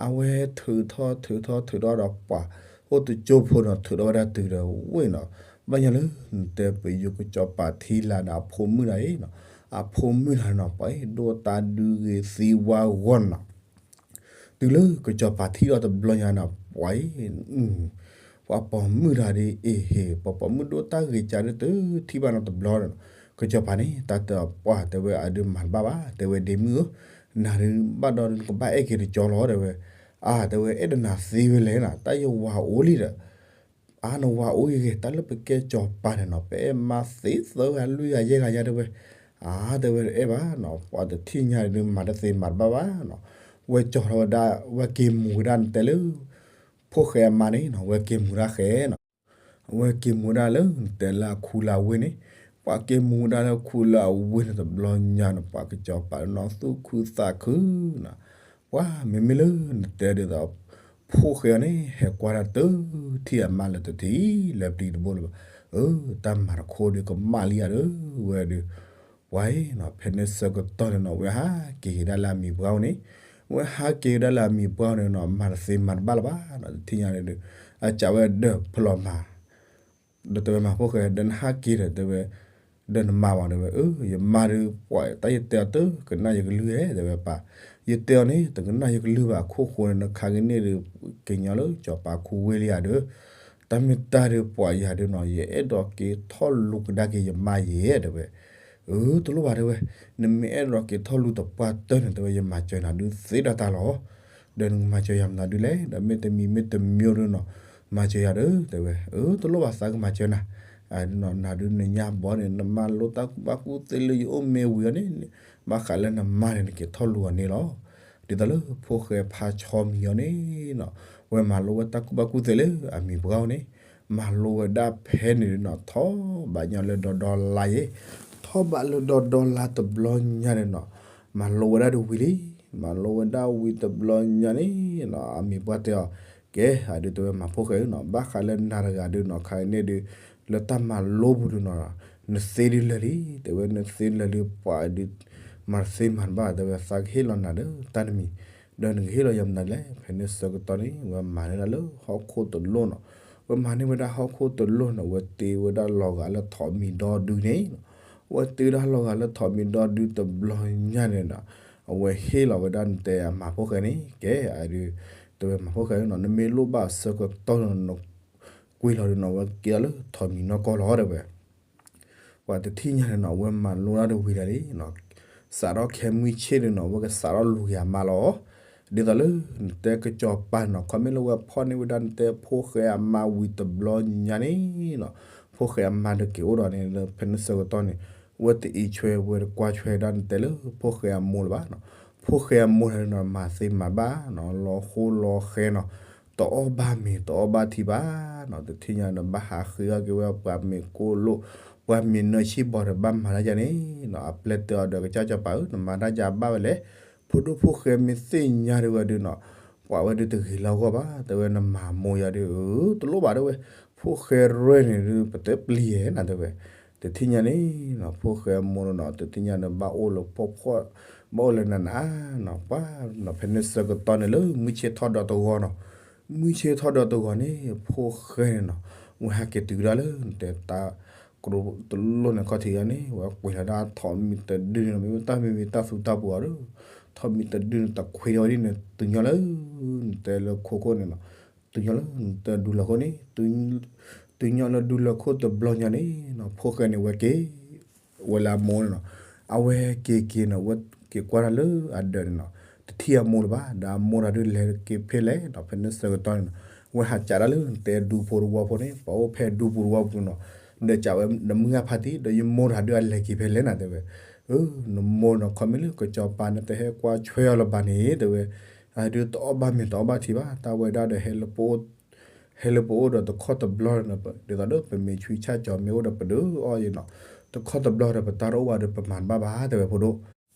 အဝဲထုးထီၣ်ထုးထီၣ်ထုးထီၣ်ဒီးပှၤ အိၣ်တကၠိဖိနီၤ ထုးထီၣ်ဝဲဒၣ်တုၤဒီးဝ့ၢ်နီၤ, ဘၣ်ညီလၢ နတဲပယိၤကစီၤပၤထံလာ်န့ၣ် အဖိမုၣ်တဂၤအံၤနီၤ, အဖိမုၣ်တဂၤနီၤ ပှၤအံၤဒိၣ်တၢ်ဒုးဂ့ၤသံဝါဂီၢ်နီၤ တုၤလၢကစီၤပၤထံၣ်ဒီးတဘျီညါန့ၣ် ပှၤအံၤ ပှၤပိာ်မုၣ်တဂၤဒ်အံၤ ဟ့ၣ် ပှၤပိာ်မုၣ်ဒိၣ်တၢ်ဂ့ၤကၢ်ဒ်တထံၣ်ဘၣ်နီတဘျီဒီး ကစီၤပၤန့ၣ် တၢ်တဲအီၤ ပှၤတဲဝဲအဒုးမၤတဘၣ်ဘၣ် တဲဝဲဒ့မုၣ်ဧၢ, နၤဒုးဘၣ်ဒီးနကဘၣ်အဲၣ်က့ၤတကၠီလီၤ တဲဝဲ, အါ တဲဝဲအဲၣ်ဒိးနၤသ့ဝဲလဲၣ်နီၤ တၢ်ယဝၤအိၣ်လံဒီး အါနဝၤအိၣ်ဂ့ၤဂ့ၤ တၢ်လၢပကဲစီၤပၤန့ၣ်နီၤ ပအဲၣ်မါသ့သၢဂၤလွံၢ်ဂၤယဲၢ်ဂၤယါတဲဝဲ, အါတဲဝဲအဲၣ်ဘၣ်နီၤ ပှၤတထံၣ်ညါဒုးမၤတသ့မၤတဘၣ်ဘၣ်နီၤ, ဝဲကၠီၤထီၣ်ဝဲဒၣ် ဝဲက့ၤမူၤဝဲဒၣ်နတဲလၢ ဖိၣ်ဃဲအမါန့ၣ်နီၤ ဝဲက့ၤမူၤဒၣ်ဃဲနီၤ အဝဲက့ၤမူၤဒၣ်လၢနတဲလၢအခူလၢအဝ့ၢ်န့ၣ်, ပှၤက့ၤမူၤဒၣ်လၢခူလၢအဝ့ၢ်န့ၣ်တဘျီညါန့ၣ် ပှၤကစီၤပၤနီၤသူၣ်ခုသးခုနီၤ, ပှၤမ့မ့ၢ်လၢနတဲဒ်သိး ဖိၣ်ဃဲအီၤန့ၣ် ဟဲကွၢ်တၢ်တုၤထံၣ်အမါလၢတထံၣ်လၢပျံၤတဘိလၢၤဘၣ်, အၢ တၢ်မၤတခီဒုးကမၣ်လံယၤဒီး ဝဲဒုး ပှၤအံၤနီၤ ဖဲန့ၣ်ဆၢကတီၢ်န့ၣ်နီၤ ဝဲဟးက့ၤကဒါလၢအမံၤပှၢ်အိၣ်န့ၣ်, ဝဲဟးက့ၤကဒါလၢအမံၤပှၢ်အိၣ်န့ၣ်နီၤ မၤတသ့မၤတဘၣ်လၢၤဘၣ်နီၤ တထံၣ်ညါန့ၣ်ဒုး အစးဝဲဒၢးဖျိးမၤ ဒီးတဲဝဲမၤဖိၣ်ဃဲ ဒီးနဟးက့ၤဒီးတဲဝဲ, ဒီးနမါဝဲတဲဝဲ, အၢ ယမါဒုး ပှၤတၢ်ယတဲအီၤတကနၣ်ယကလုၢ်ဧဲ တဲဝဲပၢ်, ယတဲအီၤန့ၣ် တကနၣ်ယကလုၢ်ဘၣ်အခိၣ်ဃိန့ၣ် နခါက့ၤန့ၣ်ဒုး ကညီလၢစီၤပၤခူဝ့ၢ်လံယၤဒီး, တၢ်မ့ၢ်တၢ်ဒုးပှၤယၤဒုးနီၤ ယအဲၣ်ဒိးက့ၤထီၣ်လူၤကဒါက့ၤယမါယဲ တဲဝဲ, အၢ တလိၣ်ဘၣ်တဲဝဲ, နမ့ၢ်အဲၣ်ဒိးက့ၤထီၣ်လူၤတပှၢ်တၢၢ်န့ၣ် တဲဝဲ ယမၤစၢၤနၤဒုးသ့ဒီးတၢ်လီၤ ဒီးနကမၤစၢၤယၤမနုၤဒုးလဲၣ်, ဒီးမ့တမံၤမ့တမံၤဒုးနီၤ, မၤစၢၤယၤဒီး တဲဝဲ, အၢ တလိၣ်ဘၣ်သးကမၤစၢၤနၤ, နၤဒုးနညါဘီန့ၣ် နမၤလိတၢ်ကူၣ်ဘၣ်ကူၣ်သ့လၢယအိၣ်မ့ၢ်ဝံၤအီၤန့ၣ်, ဘၣ်ဃးလၢနမါန့ၣ် နက့ၤထီၣ်လူၤအီၤန့ၣ်လီၤ. ဒ်သိးလၢဖိၣ်ဃဲဖါဆီမံၤအီၤန့ၣ်နီၤ, ဝဲမၤလိဝဲတၢ်ကူၣ်ဘၣ်ကူၣ်သ့လၢအမံၤပှၢ်အိၣ်န့ၣ်, မၤလိဝဲဒၣ်ဖဲန့ၣ်နီၤ ထီၣ်ဘးညီလၢဒီဒီလါယဲ, ထီၣ်ဘးလၢဒီဒီလါတဘျီညါန့ၣ်နီၤ, မၤလိဝဲဒၣ်တဝံၤလံ မၤလိဝဲဒၣ်ဝံၤတဘျီညါန့ၣ်နီၤ အမံၤပှၢ်တဲအီၤ, ကဲ အဒုးတဲဝဲမၤဖိၣ်ဃဲဧၢနီၤ, ဘၣ်ဃးလၢနၤတဂၤဒုးနီၤ ခါအံၤန့ၣ်ဒုး လၢတၢ်မၤလိပူၤဒုးနီၤ, နသ့ဒုးလၢာ်လံ, တဲဝဲနသ့လၢာ်လံ ပှၤဒုး မၤတသ့မၤတဘၣ် တဲဝဲသးကဟ့ၣ်လီၤနၤဒီးတၢ်တမံၤ, ဒီးနကဟ့ၣ်လီၤယၤမနုၤလဲၣ်. ဖဲန့ၣ်ဆၢကတီၢ်န့ၣ် ဝဲမၤန့ၢ်ဒၣ်လၢဟီၣ်ခိၣ်တလိၣ်နီၤ, ဝဲမၤန့ၢ်ဝဲဒၣ်ဟီၣ်ခိၣ်တလိၣ်နီၤ ဝဲတ့ဝဲဒၣ်လီၤဂာ်လၢထိးမံၤဒီဒုန့ၣ်နီၤ, ဝဲတ့ဝဲဒၣ်လီၤဂာ်လၢထိးမံၤဒီဒုတဘျီညါန့ၣ်နီၤ, အဝဲဟ့ၣ်လီၤဝဲဒၣ်နတဲအမၤဖိၣ်ဃဲန့ၣ် ကဲ အဒုး တဲဝဲမၤဖိၣ်ဃဲနီၤ နမ့ၢ်လိၣ်ဘၣ်ဆၢကတီၢ်နီၤ နကွံာ်လီၤဒုးနီၤ ဝဲက့ၤအီၤလၢထိးမံၤနီၢ်ကီၢ်လီၤ တဲဝဲ ပှၤတထံၣ်ညါန့ၣ်နီၤ ဝဲမၤလိတၢ်တဝံၤဒၣ်လံနီၤ, စးထီၣ်ခဲမုၢ်ဆ့ၣ်န့ၣ်နီၤ ဝဲကစးထီၣ်လူၤက့ၤအမါလီၤ. ဒ်သိးလၢ နတဲကစီၤပၤနီၤ ခီမ့ၢ်လၢဝဲဖီၣ်န့ၢ်ဝဲဒၣ်နတဲဖိၣ်ဃဲအမါဝံၤတဘျီညါန့ၣ်နီၤ, ဖိၣ်ဃဲအမါတက့ၤအိၣ်ဒီးန့ၣ် လၢဖဲန့ၣ်ဆၢကတီၢ်န့ၣ် ဝဲတအံးဆွဲ ဝဲတကွၢ်ဆွဲဒၣ်နတဲလၢဖိၣ်ဃဲအမိၢ်လၢၤဘၣ်နီၤ, ဖိၣ်ဃဲအမိၢ်န့ၣ်နီၤ မၤသ့မၤဘၣ်နီၤ လီၤဃိလီၤဃဲနီၤ တအီၣ်ဘၣ်မ့ၤတအီၣ်ဘၣ်ထံဘၣ်နီၤ, တထံၣ်ညါန့ၣ် ဘၣ်ဟးဃ့အီၣ်က့ၤဝဲပှၤမ့ၤကိၣ်လိၣ် ပှၤမ့ၤနၢဆံၣ်ဘီဒီးဘၣ်မၤတၢ်ယါန့ၣ်နီၤ, အပျဲၢ်တဲအီၤဒီး ကစၢ်စီၤပၤဧၢ နမၤတၢ်ယါဘၣ်ဝဲလဲၣ်, ဖိဒိၣ်ဖိၣ်ဃဲမ့ၢ်သ့ၣ်ညါဒုးဝဲဒုးနီၤ, ပှၤဝဲဒုးတဂ့ၤလၢအဂီၢ်ဘၣ် တဲဝဲ နမၤမိၢ်ယၤဒုး အၢ တလိၣ်ဘၣ်တဲဝဲ, ဖိၣ်ဃဲရဲၣ်န့ၣ်ဒုး ပတပျံၤယဲနီၤ တဲဝဲ, တထံၣ်ညါန့ၣ်နီၤ ဖိၣ်ဃဲမိၢ်နီၤ တထံၣ်ညါန့ၣ် ဘၣ်အိၣ်လၢဖှီၣ်ဖှီၣ် ဘၣ်အိၣ်လၢနးနးနီၤ ပှၤနီၤဖဲန့ၣ်ဆၢကတီၢ်န့ၣ်လၢမုၢ်ဆ့ၣ်ထီၣ်ဒီးတဂီၤနီၤ, မုၢ်ဆ့ၣ်ထီၣ်ဒီးတဂီၤန့ၣ် ဖိၣ်ဃဲန့ၣ်နီၤ ဝဲဟဲက့ၤတုၤဒၣ်လၢနတဲတၢ်ကရူၢ်တလိၣ်န့ၣ်ခီၣ်ထံးယါန့ၣ် ဝဲကွံာ်လီၤဒၣ်ထိးမံၤတဒုန့ၣ်နီၤ မ့မ့ၢ်တၢ်မ့ၢ်မ့ၢ်တၢ်သူတၢ်ပူၤအီၤဒီး ထိးမံၤတဒုန့ၣ် တခွ့ထီၣ်ဝဲဒ်န့ၣ် တုၤညီလၢ နတဲလၢခိခိၣ်န့ၣ်နီၤ တုၤညီလၢနတဲဒူလၢၢ်ခိၣ်န့ၣ် တုၤညီလၢဒူလၢၢ်ခိၣ်တဘျီညါန့ၣ်နီၤ ဖိၣ်ဃဲန့ၣ်ဝဲက့ၤ ဝဲလၢအမိၢ်န့ၣ်နီၤ, အဝဲက့ၤက့ၤနီၤ ဝဲက့ၤကွၢ်တၢ်လၢအဒၢးန့ၣ်နီၤ, တထံၣ်အမိၢ်လၢၤဘၣ် ဒီးအမိၢ်တၢ်ဒုးလဲၤက့ၤဖဲလဲၣ်နီၤ ဖဲန့ၣ်ဆၢကတီၢ်န့ၣ်နီၤ, ဝဲဟးကးတၢ်လၢနတဲဒူဖိတဝီဖိန့ၣ် ပှၤအိၣ်ဖဲဒူဖိတဝီဖိနီၤ, ဒီးကးဝဲဒီးမုၢ်ဂၤဖါတံၢ် ဒီးယမိၢ်တၢ်ဒုးအလဲၤက့ၤဖဲလဲၣ်နၤတဲဝဲ, အၢ နမိၢ်နီၤ ခီမ့ၢ်လၢကစီၤပၤန့ၣ် တဟဲကွၢ်ဆွဲအီၤလၢၤဘၣ်န့ၣ် တဲဝဲ, အဒုးတအီၣ်ဘၣ်မ့ၤတအီၣ်ဘၣ်ထံဘၣ် တၢ်ဝဲဒၣ်ဒီး ဟဲလၢပအိၣ်ဒီးတခီၣ်တဘျီဒီး ဒ်သိးဒီးပမ့ၢ်ဆွံဆၣ်ကၠီၤမ့ၢ်အိၣ်ဒီးပဒုးအီၣ်ယဲနီၤ, တခီၣ်တဘျီဒီးပတၢ်တအိၣ်ဘၣ်ဒီးပမၤတဘၣ်ဘၣ် တဲဝဲဖိဒိၣ်,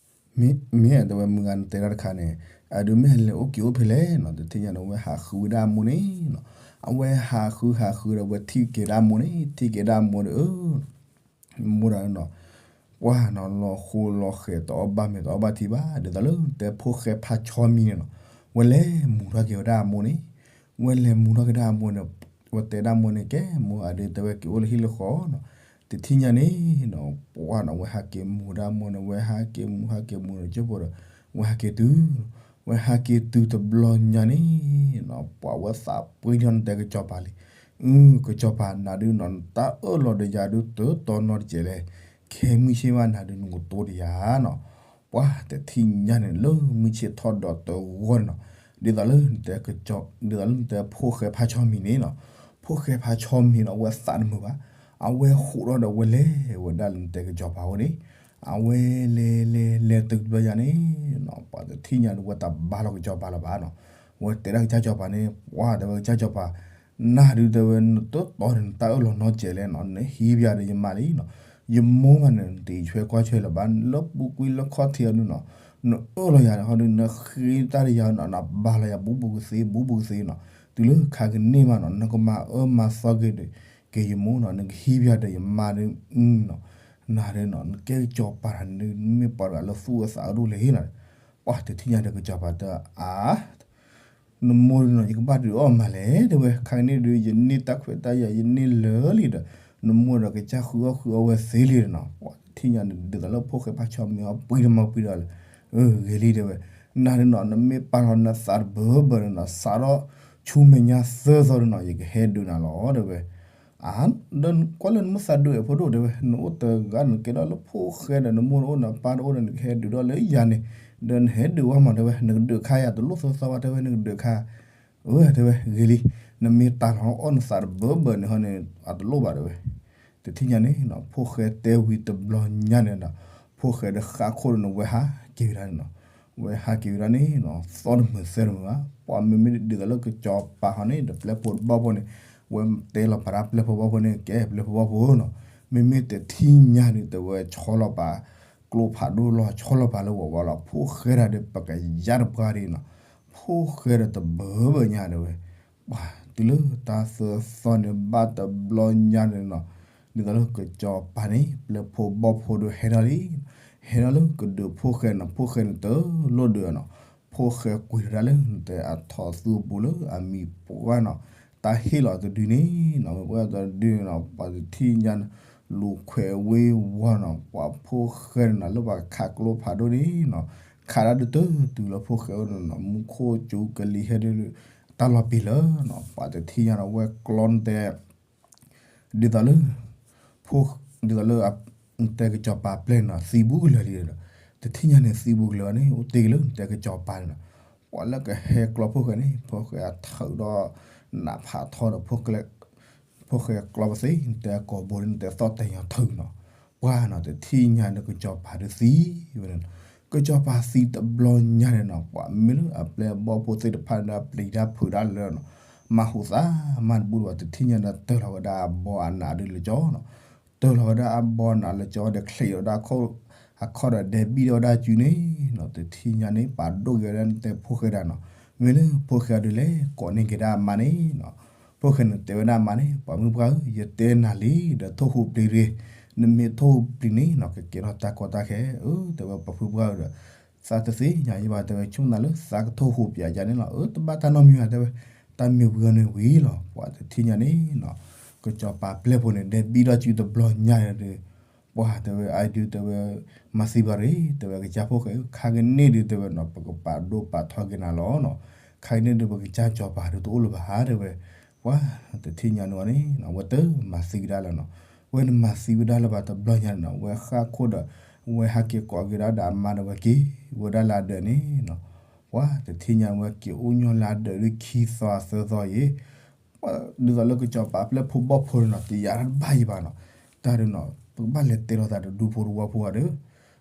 မ့ၢ်မ့ၢ်တဲဝဲမုၢ်ဂၤနတဲတၢ်တခါန့ၣ် အဒုးမ့ၢ်ဟဲလဲၤအိၣ်က့ၤအိၣ်ဖဲလဲၣ်နီၤ, တထံၣ်ညါန့ၣ် အဝဲဟးဃုဝဲဒၣ်အမိၢ်န့ၣ်နီၤ, အဝဲဟးဃုဟးဃုဒီး အဝဲထံၣ်က့ၤဒၣ်အမိၢ်န့ၣ် ထံၣ်က့ၤဒၣ်အမိၢ်ဒီး အၢ မိၢ်ဒီးနီၤ ပှၢ်နီၤ လီၤဃိလီၤဃဲၤ တအီၣ်ဘၣ်မ့ၤတအီၣ်ဘၣ်ထံဘၣ် ဒ်သိးလၢတဲဖိၣ်ဃဲဖါဆီမံၤန့ၣ်နီၤ, ဝဲလဲၤမူၤထီၣ်က့ၤဝဲဒၣ်အမိၢ်န့ၣ်, ဝဲလဲၤမူၤထီၣ်က့ၤဒၣ်အမိၢ်န့ၣ်, ဝဲတဲဒၣ်မိၢ်န့ၣ် ကဲမိၢ် အဒုးတဲဝဲက့ၤအိၣ်လၢဟံၣ်လၢဃီနီၤ, တထံၣ်ညါန့ၣ်နီၤ ပှၢ်နီၤ ဝဲဟးက့ၤမူၤဒၣ်မိၢ်န့ၣ် ဝဲဟးက့ၤမူၤဟးက့ၤမူၤန့ၣ် ကၠိဖိဒီး ဝဲဟးက့ၤတုၤ ဝဲဟးက့ၤတုၤတဘျီညါန့ၣ်နီၤ ပှၢ်ဝဲသးပှ့ၤထီၣ်နတဲကစီၤပၤလံ, အု ကစီၤပၤနၤဒုးနီၤ နတၢ်အၢၣ်လီၤဒီးယၤဒုးတၢ်တီနီတစဲးလဲၣ်, ခဲမုၢ်ဆ့ၣ်မးနၤဒုးနကတိၤတယၤနီၤ, ပှၢ်တထံၣ်ညါန့ၣ်လၢမုၢ်ဆ့ၣ်ထီၣ်ဒီးတဂီၢ်န့ၣ်နီၤ, ဒ်သိးလၢနတဲကစီၤ ဒ်သိးလၢနတဲဖိၣ်ဃဲဖါဆီမံၤန့ၣ်နီၤ, ဖိၣ်ဃဲဖးဆီမံၤဒီး အဝဲသးတမုာ်ဘၣ်. အဝဲဟးထီၣ်ဒီး အဝဲလဲၤဝဲဒၣ်လၢနတဲကစီၤပၤအအိၣ်န့ၣ်, အဝဲလဲၤလဲၤလဲၤတုၤတဘျီညါန့ၣ်, ပှၤတထံၣ်ညါဒီး ဝဲတဘါလီၤကစီၤပၤလၢၤဘၣ်နီၤ. ဝဲတဲဒၣ်ကစၢ်စီၤပၤန့ၣ်, ပှၤတဲဝဲကစၢ်စီၤပၤ, နၤဒုးတဲဝဲ နတတီဒီး နတၢ်အၢၣ်လီၤနီတစဲးလဲၣ်နီၤ, နဟံးပယၤဒီးယမါလံနီၤ. ယမိၢ်မးန့ၣ် နတအံးထွဲကွၢ်ထွဲလၢၤဘၣ်, လၢပူၤကွံာ်လၢခီၣ်ထံးအီၤဒုနီၤ, နအၢၣ်လီၤယၤဟီဒု နဃ့တၢ်ဒီးယၤနီၤ, နဘါလီၤယၤဘူးဘူးကသ့ ဘူးဘူးကသ့နီၤ. တုၤလၢခါကန့ၢ်မးနီၤ နကမၤအၢမၤသီက့ၤဒီး က့ၤယမိၢ်နီၤ, နကဟံးပယၤဒီးယမါဒုနီၤ. နၤဒုနီၤ နကဲကစီၤပၤတဂၤဒု မ့ၢ်ပှၤတဂၤလၢသူၣ်အၢသးအၢဒိၣ်လဲၣ်နီၤ. ပှၤတထံၣ်ညါဒီးကစီၤပၤတဲအါ နမိၢ်ဒုနီၤ ယကဘၣ်ဒုးအီၣ်မးလဲၣ် တဲဝဲ, ခါကန့ၣ်ဒုး ယန့ၢ်တၢ်ခွဲးတၢ်ယာ် ယန့ၢ်လၢာ်လံဒီး နမိၢ်ဒီးကစၢ်ဃုအီၣ်ဃုအီဝဲသ့လံနီၤ. ပှၤတထံၣ်ညါန့ၣ် ဒ်သိးလၢဖိၣ်ဃဲဖးဆီမံၤအီၤပှံၤတမၤပှံၤဒီးလၢ, ဂ့ၤလံတဲဝဲ, နၤဒုနီၤ နမ့ၢ်ပာ်လီၤနသးတဘၢဘၢဒုနီၤ စးထီၣ်ဆူမဲာ်ညါသၢသီဒုနီၤ ယကဟဲဒုးနၤလီၤ တဲဝဲ. အါ, ဒီးကွၢ်လၢနမိၢ်သးဒုးအဖိဒိၣ်တဲဝဲ, နအိၣ်တဂၤနကဲထီၣ်လၢဖိၣ်ဃဲဒီး နမိၢ်တအိၣ်နပၢ်တအိၣ်ဒီး နကဟဲဒုးထီၣ်လၢယၤန့ၣ်, ဒီးနဟဲဒုးဝဲမးတဲဝဲ, နကဒုးခါယၤတလိၣ်သၢသီဘၣ်တဲဝဲ, နကဒုးခါ, အၢ တဲဝဲ ဂ့ၤလံ, နမ့ၢ်တၢ်လီၤအီၣ်နသးတဘၢဘၢန့ၣ်ဟီန့ၣ် အတလိၣ်ဘၣ်တဲဝဲ. တထံၣ်ညါန့ၣ် ဖိၣ်ဃဲတဲဝံၤတဘျီညါန့ၣ်ဒီး ဖိၣ်ဃဲဒီးဃၣ်ခိၣ်ဒီးန့ၣ် ဝဲဟးက့ၤဝဲဒၣ်န့ၣ်နီၤ. ဝဲဟးက့ၤဝဲဒၣ်န့ၣ်နီၤ သီတမုာ်သၢတမုာ်ဘၣ်. ပှၤမ့မ့ၢ်ဒ်သိးလၢကစီၤပၤဟီန့ၣ် ဒီးပျဲၢ်ဖိတဘီဖိန့ၣ် ဝဲတဲလီၤပာ်တၢ်ပျဲၢ်ဖိဘီဖိန့ၣ် ကဲပျဲၢ်ဖိဘီဖိနီၤ. မ့မ့ၢ်တထံၣ်ညါန့ၣ် တဲဝဲဆီလီၤပာ် ကျိဖးဒိၣ်လီၤ ဆီလီၤပာ်လၢဝီၤဝီၤလီၤ ဖိၣ်ဃဲတၢ်ဒီး ပကယါတပှၢ်ဒံးနီၤ. ဖိၣ်ဃဲဒီးတဘၢဘၢညါတဲဝဲ ပှၤတုၤလၢတၢ်သၢသီန့ၣ် ဘၣ်တဘျီညါန့ၣ်နီၤ, ဒ်သိးလၢကစီၤပၤန့ၣ် ပျဲၢ်ဖိဘီၣ်ဖိဒီးဟဲထီၣ်လံ, ဟဲထီၣ်လၢကဒုးဖိၣ်ဃဲနီၤ, ဖိၣ်ဃဲန့ၣ်တလိၣ်ဒုးနီၤ, ဖိၣ်ဃဲကွံာ်တၢ်လၢနတဲအထီၣ်သူအပူၤလၢအမံၤပှၢ်နီၤ, တၢ်ဟ့ၣ်လီၤတဒုန့ၣ်နီၤ, မ့ၢ်ပှၤတဒုန့ၣ်နီၤ, ပှၤတထံၣ်ညါန့ၣ် လူၤခွဲးဝ့ၤဝီၤနီၤ, ပှၤဖိၣ်ဃဲန့ၣ်နီၤ လၢပှၤခးကျိဖးဒိၣ်န့ၣ်နီၤ, ခးတၢ်ဒုးတတုၤလၢဖိၣ်ဃဲအိၣ်န့ၣ်နီၤ, မူခိၣ်ကၠူကလံၤဟဲဒုး တၢ်လီၤပံာ်လၢနီၤ, ပှၤတထံၣ်ညါနီၤ ဝဲကျီနတဲ ဒ်သိးလၢ ဖိ ဒ်သိးလၢ နတဲကစီၤပၤပျဲၢ်န့ၣ်နီၤ သံဘူးကလၢာ်လံဒီး, တထံၣ်ညါန့ၣ်သံဘူးကလၢာ်ဘၣ်န့ၣ် အိၣ်တ့ၢ်က့ၤလၢနတဲကစီၤပၤန့ၣ်နီၤ, ပှၤလၢကဟဲကျီဖိၣ်ဃဲန့ၣ် ဖိၣ်ဃဲအထုးဒီး နးဖးထီဒီး ဖိၣ်ဃဲကျီပသ့ နတဲအကိာ်ဘိန့ၣ် နတဲသီၣ်တဲာ်ညီထုးနီၤ, ပှၤနီၤ တထံၣ်ညါန့ၣ်ကစီၤပၤဒုးသံဝဲန့ၣ်နီၤ, ကစီၤပၤသံတဘျီညါန့ၣ်နီၤ ပှၤမ့ၢ်လၢအပျဲၢ်အဘီၣ်ဖိသ့ၣ်တဖၣ်န့ၣ် ပျံၤတၢ်ဖုးတၢ်လၢနီၤ, မၤဟူးသးမၤတဘူၣ်ဒီး တထံၣ်ညါန့ၣ် တၢၢ်လီၤဝဲဒၣ်အဘီအနးဒုးလၢကၠီနီၤ, တၢၢ်လီၤဝဲဒၣ်အဘီအနးလၢကၠီဒီး ချံးဝဲဒၣ် အခီၣ်ဒီးဒဲးဘံၣ်ထီၣ်ဝဲဒၣ်စုန့ၣ်နီၤ, တထံၣ်ညါန့ၣ် ပာ်ဒိၣ်က့ၤဝဲဒၣ်နတဲဖိၣ်ဃဲဒၣ်နီၤ, မ့ၢ်လၢဖိၣ်ဃဲအီၤဒုးလဲၤကိးန့ၢ်က့ၤဒၣ်အမါန့ၣ်နီၤ, ဖိၣ်ဃဲန့ၣ်တဲဝဲဒၣ်အမါန့ၣ် ပှၤဖုပှၢ်ဧၢ ယတဲနၤလံ ဒီးထိၣ်ဟူးပျံၤတဂ့ၤ, နမ့ၢ်ထိၣ်ဟူးပျံၤန့ၣ်နီၤ ကကဲထီၣ်တၢ်ကီတၢ်ခဲ, အၢ တဲဝဲပှၤဖုပှၢ်ဧၢဒီး သးတသ့ၣ်ညါယဘၣ် တဲဝဲ ဆိကမိၣ်သးလၢသးကထိၣ်ဟူးပျံၤယၤန့ၣ်လီၤ, အၢ တဘၣ်တၢ်နီတမံၤဘၣ် တဲဝဲ, တၢ်မ့ၢ်ဝံၤအီၤန့ၣ်ဝံၤလီၤ, ပှၤတထံၣ်ညါန့ၣ်နီၤ, ကစီၤပၤပျဲၢ်ဖိန့ၣ် ဒဲးဘံၣ်ထီၣ်စုတဘျီညါဒီး ပှၤတဲဝဲ အါဒုးတဲဝဲ မၤသံပှၤတဂ့ၤ တဲဝဲ ကစၢ်ဖိၣ်ဃဲဧၢ ခါကန့ၣ်ဒုးတဲဝဲနီၤ ပကပာ်ဒိၣ်ပာ်ထီက့ၤနၤလီၤနီၤ, ခါကန့ၣ်ဒုးပကစၢ်စီၤပၤဒုးတအိၣ်လၢၤဘၣ် တဲဝဲ, ပှၤတထံၣ်ညါန့ၣ်ဝဲန့ၣ်နီၤ ဝဲတမၤသံကဒါလၢၤနီၤ, ဝဲနမၤသံဝဲဒၣ်လၢၤဘၣ်တဘျီညါန့ၣ်နီၤ ဝဲဃၣ်ခိၣ်ဒီး ဝဲဟးက့ၤကိးက့ၤဒၣ်ဒီးအမါဒီးဝဲက့ၤဝဲဒၣ်လၢအဒၢးန့ၣ်နီၤ, ပှၤတထံၣ်ညါန့ၣ်ဝဲက့ၤအိၣ်ညီလၢအဒၢးဒုးခံသီသၢသီအံၤ ဒ်သိးလၢကစီၤပၤပျဲၢ်ဖိဘီၣ်ဖိန့ၣ်နီၤ တယာ်တၢ်တဘၣ်ယံၤဘၣ်နီၤ, တၢ်ဒုးနီၤ ပကဘၣ်လဲၤတဲလိာ်သးဒီးဒူဖိတဝီဖိဂၤဒီး, ဒ်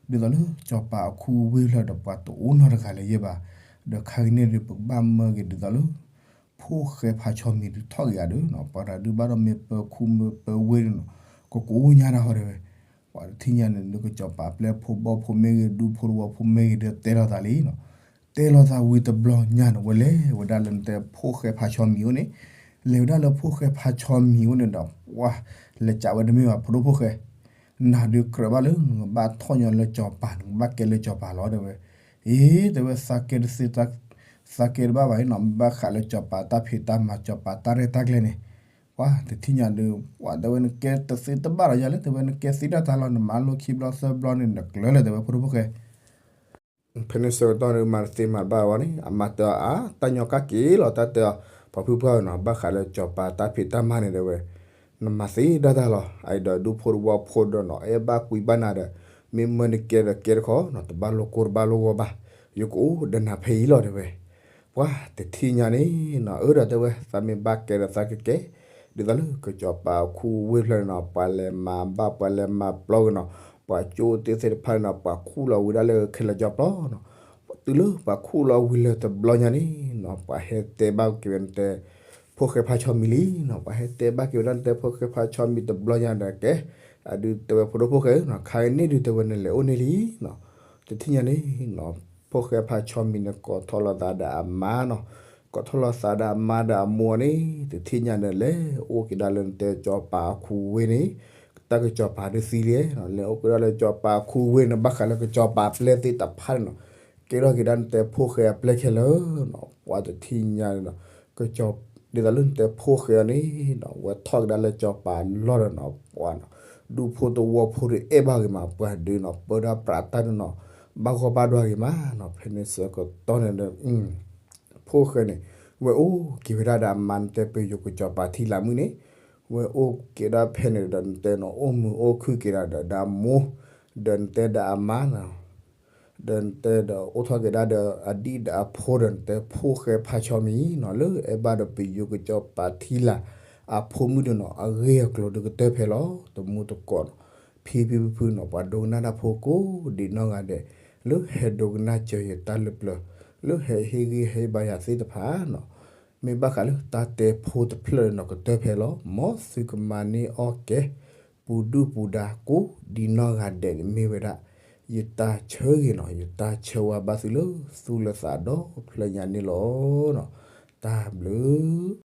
သိးလၢစီၤပၤအခူဝ့ၢ်ဖျၢၣ်ဒီးပှၤတအိၣ်နီတဂၤလၢၤယဲၢ်ဘၣ်, ဒီးခါကန့ၣ်ဒုး ပကဘၣ်မၢက့ၤဒ်သိးလၢ ဖိၣ်ဃဲဖးဆီမံၤဒုးထီၣ်က့ၤဂၤဒီးနီၤ, ပှၤတၢ်ဒုးဘၣ်ဒီးမ့ၢ်ပၢၤခူမ့ၢ်ပၢၤဝ့ၢ်န့ၣ်နီၤ, ကကိးညါတၢ်ဟီဒီးဝဲ, ပှၤတထံၣ်ညါန့ၣ် ဒုးကစီၤပၤပျဲၢ်ဖိဘီၣ်ဖိမ့ၢ်ဂ့ၤ ဒူဖိတဝီဖိမ့ၢ်ဂ့ၤ ဒီးတဲလိာ်သးလံနီၤ, တဲလိာ်သးဝံၤတဘျီညါန့ၣ် ဝဲလဲၤဝဲဒၣ်လၢနတဲဖိၣ်ဃဲဖးဆီမံၤအိၣ်န့ၣ်, လဲၤဝဲဒၣ်လၢဖိၣ်ဃဲဖးဆီမံၤအိၣ်န့ၣ်ဒီး ပှၤလဲၤကးဝဲတမ့ၢ်ဘၣ် ဖိဒိၣ်ဖိၣ်ဃဲ နၤဒုးကြၢးဘၣ်လၢနကဘၣ်ထီၣ်ညီလၢစီၤပၤ နကဘၣ်ကဲလၢစီၤပၤလီၤတဲဝဲ, အ့ တဲဝဲ သးကဲတသ့ သးကဲတဘၣ်ဘၣ်နီၤ, ဘၣ်ဃးလၢစီၤပၤတၢ်ဖံးတၢ်မၤ စီၤပၤတၢ်ရဲၣ်တၢ်ကျဲၤန့ၣ်, ပှၤတထံၣ်ညါဒုး ပှၤတဲဝဲ နကဲတသ့တဘၣ်ဒီးယၤလၢ တဲဝဲ နကဲသ့တၢ်တၢ်လီၤ နမၤလိခံဘျီသၢဘျီန့ၣ် နကျၢၤလၢၤ တဲဝဲ ဖိဒိၣ်ဖိၣ်ဃဲ ဖဲန့ၣ်ဆၢကတီၢ်န့ၣ် မၤတသ့မၤတဘၣ်ဝဲန့ၣ် အမါတဲအီၤ အါ တၢ်ညီကၣ်က့ၤလီၤ တၢ်တဲအီၤ ပှၤဖုပှၢ်ဧၢနီၤ ဘၣ်ဃးလၢစီၤပၤတၢ်ဖံးတၢ်မၤန့ၣ်တဲဝဲ, နမၤသ့ဒၣ်တၢ်လီၤ အအံၤဒီးဒူဖိတဝီဖိဒီးနီၤ အဲၣ်ဘၣ်ကွံဘၣ်နၤဒီး မ့ၢ်မၢနကဲဒီးကဲတခီနီၤ တဘၣ်လိာ်ကိၢ်တဘၣ်လိာ်ဂီၤဘၣ်, ယကအိၣ်ဒီးနၤဖဲအံၤလီၤတဲဝဲ, ပှၤတထံၣ်ညါန့ၣ်နီၤ အၢဒီးတဲဝဲ သးမ့ၢ်ဘၣ်ကဲဒီးသးကကဲ, ဒ်သိးလၢကစီၤပၤခူဝ့ၢ်ဖျၢၣ်န့ၣ်နီၤ ပှၤလဲၤမၤဘၣ် ပှၤလဲၤမၤပျီက့ၤနီၤ ပှၤကၠိသ့ၣ်တဖၣ်န့ၣ်နီၤ ပှၤခူၣ်လီၤဝံၤဒၣ်လၢခဲလၢာ်ကၠီပျီနီၤ. တုၤလၢပှၤခူၣ်လီၤဝံၤလၢတဘျီညါန့ၣ်နီၤ ပှၤဟဲတဲဘၣ်က့ၤဝဲနတဲ ဖိၣ်ဃဲဖါဆီမံၤလံနီၤ. ပှၤဟဲတဲဘၣ်က့ၤဝဲဒၣ်နတဲ ဖိၣ်ဃဲဖါဆီမံၤတဘျီညါဒီးကဲ အဒုးတဲဝဲဖိဒိၣ်ဖိၣ်ဃဲဧၢနီၤ ခါအံၤန့ၣ်ဒုးတဲဝဲနလဲၤအိၣ်န့ၢ်လံနီၤ. တထံၣ်ညါန့ၣ်နီၤ ဖိၣ်ဃဲဖါဆီမံၤန့ၣ် ကိးထီၣ်လိာ်သးဒီးအမါနီၤ ကိးထီၣ်လိာ်သးဒီးအမါဒီးအမိၢ်န့ၣ် တထံၣ်ညါန့ၣ်လဲၤအိၣ်က့ၤဒၣ်လၢနတဲကစီၤပၤခူဝ့ၢ်န့ၣ် တၢ်ကစီၤပၤဒုးသံလံနီၤ လဲၤအိၣ်က့ၤဒၣ်လၢကစီၤပၤခူဝ့ၢ်န့ၣ် ဘၣ်ဃးလၢကစီၤပၤပျဲၢ်သ့ၣ်တဖၣ်န့ၣ်နီၤ ကဲထီၣ်က့ၤဒၣ်နတဲဖိၣ်ဃဲအပျဲၢ်ခဲလၢာ်နီၤ ပှၤတထံၣ်ညါန့ၣ်နီၤ ကစီၤ ဒ်သိးလၢနတဲဖိၣ်ဃဲအံၤန့ၣ်နီၤ ဝဲထီၣ်က့ၤဒၣ်လၢကစီၤပၤလီၢ်ဒီးနီၤ ပှၤနီၤ ဒူဖိတဝီဖိတအဲၣ်ဘၣ်ဂ့ၤမး ပှၤဒုးနီၤ ပၢဒၣ်ပြးတၢ်ဒုးနီၤ ဘၣ်ဂီၢ်ဘၣ်ဒွါဂ့ၤမးနီၤ ဖဲန့ၣ်ဆၢကတီၢ်န့ၣ်ဒီး ဖိၣ်ဃဲန့ၣ် ဝဲအိၣ်က့ၤဝဲဒၣ်ဒီးအမါနတဲပယိၤကစီၤပၤထံလာ်မုၣ်န့ၣ် ဝဲအိၣ်က့ၤဒၣ်ဖဲန့ၣ်ဒီးနတဲနီၤ အိၣ်မုာ်အိၣ်ခုၣ်က့ၤဒၣ်ဒီးဒီးအမိၢ် ဒီးနတဲဒီးအမါနီၤ ဒီးနတဲဒီးအိၣ်ထီၣ်က့ၤဒၣ်ဒီးအဒံၣ်ဒီးအဖိဒီးနတဲဖိၣ်ဃဲဖါဆီမံၤနီၤ လၢအဲၣ်ဘၣ်ဒီးပယိၤကစီၤပၤထံလာ် အဖိမုၣ်ဒီးနီၤ အဂ့ၢ်အကျိၤဒုးကတၢၢ်ဖဲလီၤ တမူတကိးနီၤ ဖံဖံဖုဖုနီၤ ပှၤဒိကနၣ်တၢ်ဖိကိးဒံးနီၢ်ဂၤဒဲး လၢဟဲဒိကနၣ်စၢၤယတၢ်လၢပျၢၤ လၢဟဲဟ့ၣ်ဂံၢ်ဟ့ၣ်ဘါယၤသ့ၣ်တဖၣ်နီၤ မ့ၢ်ဘၣ်ဃးလၢတၢ်တဲဖိတဖျၢၣ်နီၤ ကတၢၢ်ဖဲလီၤ မ်သုကမၤန့ၢ်အီၣ်ကဲ ပူၤဒုၣ်ပူၤဒါကိးဒံးနီၢ်ဂၤဒဲးန့ၣ်မ့ၢ်ဝဲဒၣ် ယတၢ်ဆၢဂ့ၤနီၤ ယတၢ်ဆၢဝါဘၣ်သုလၢသူၣ်လၢသးဒီဖျၢၣ်ညါန့ၣ်လီၤ. တၢ်ဘျုး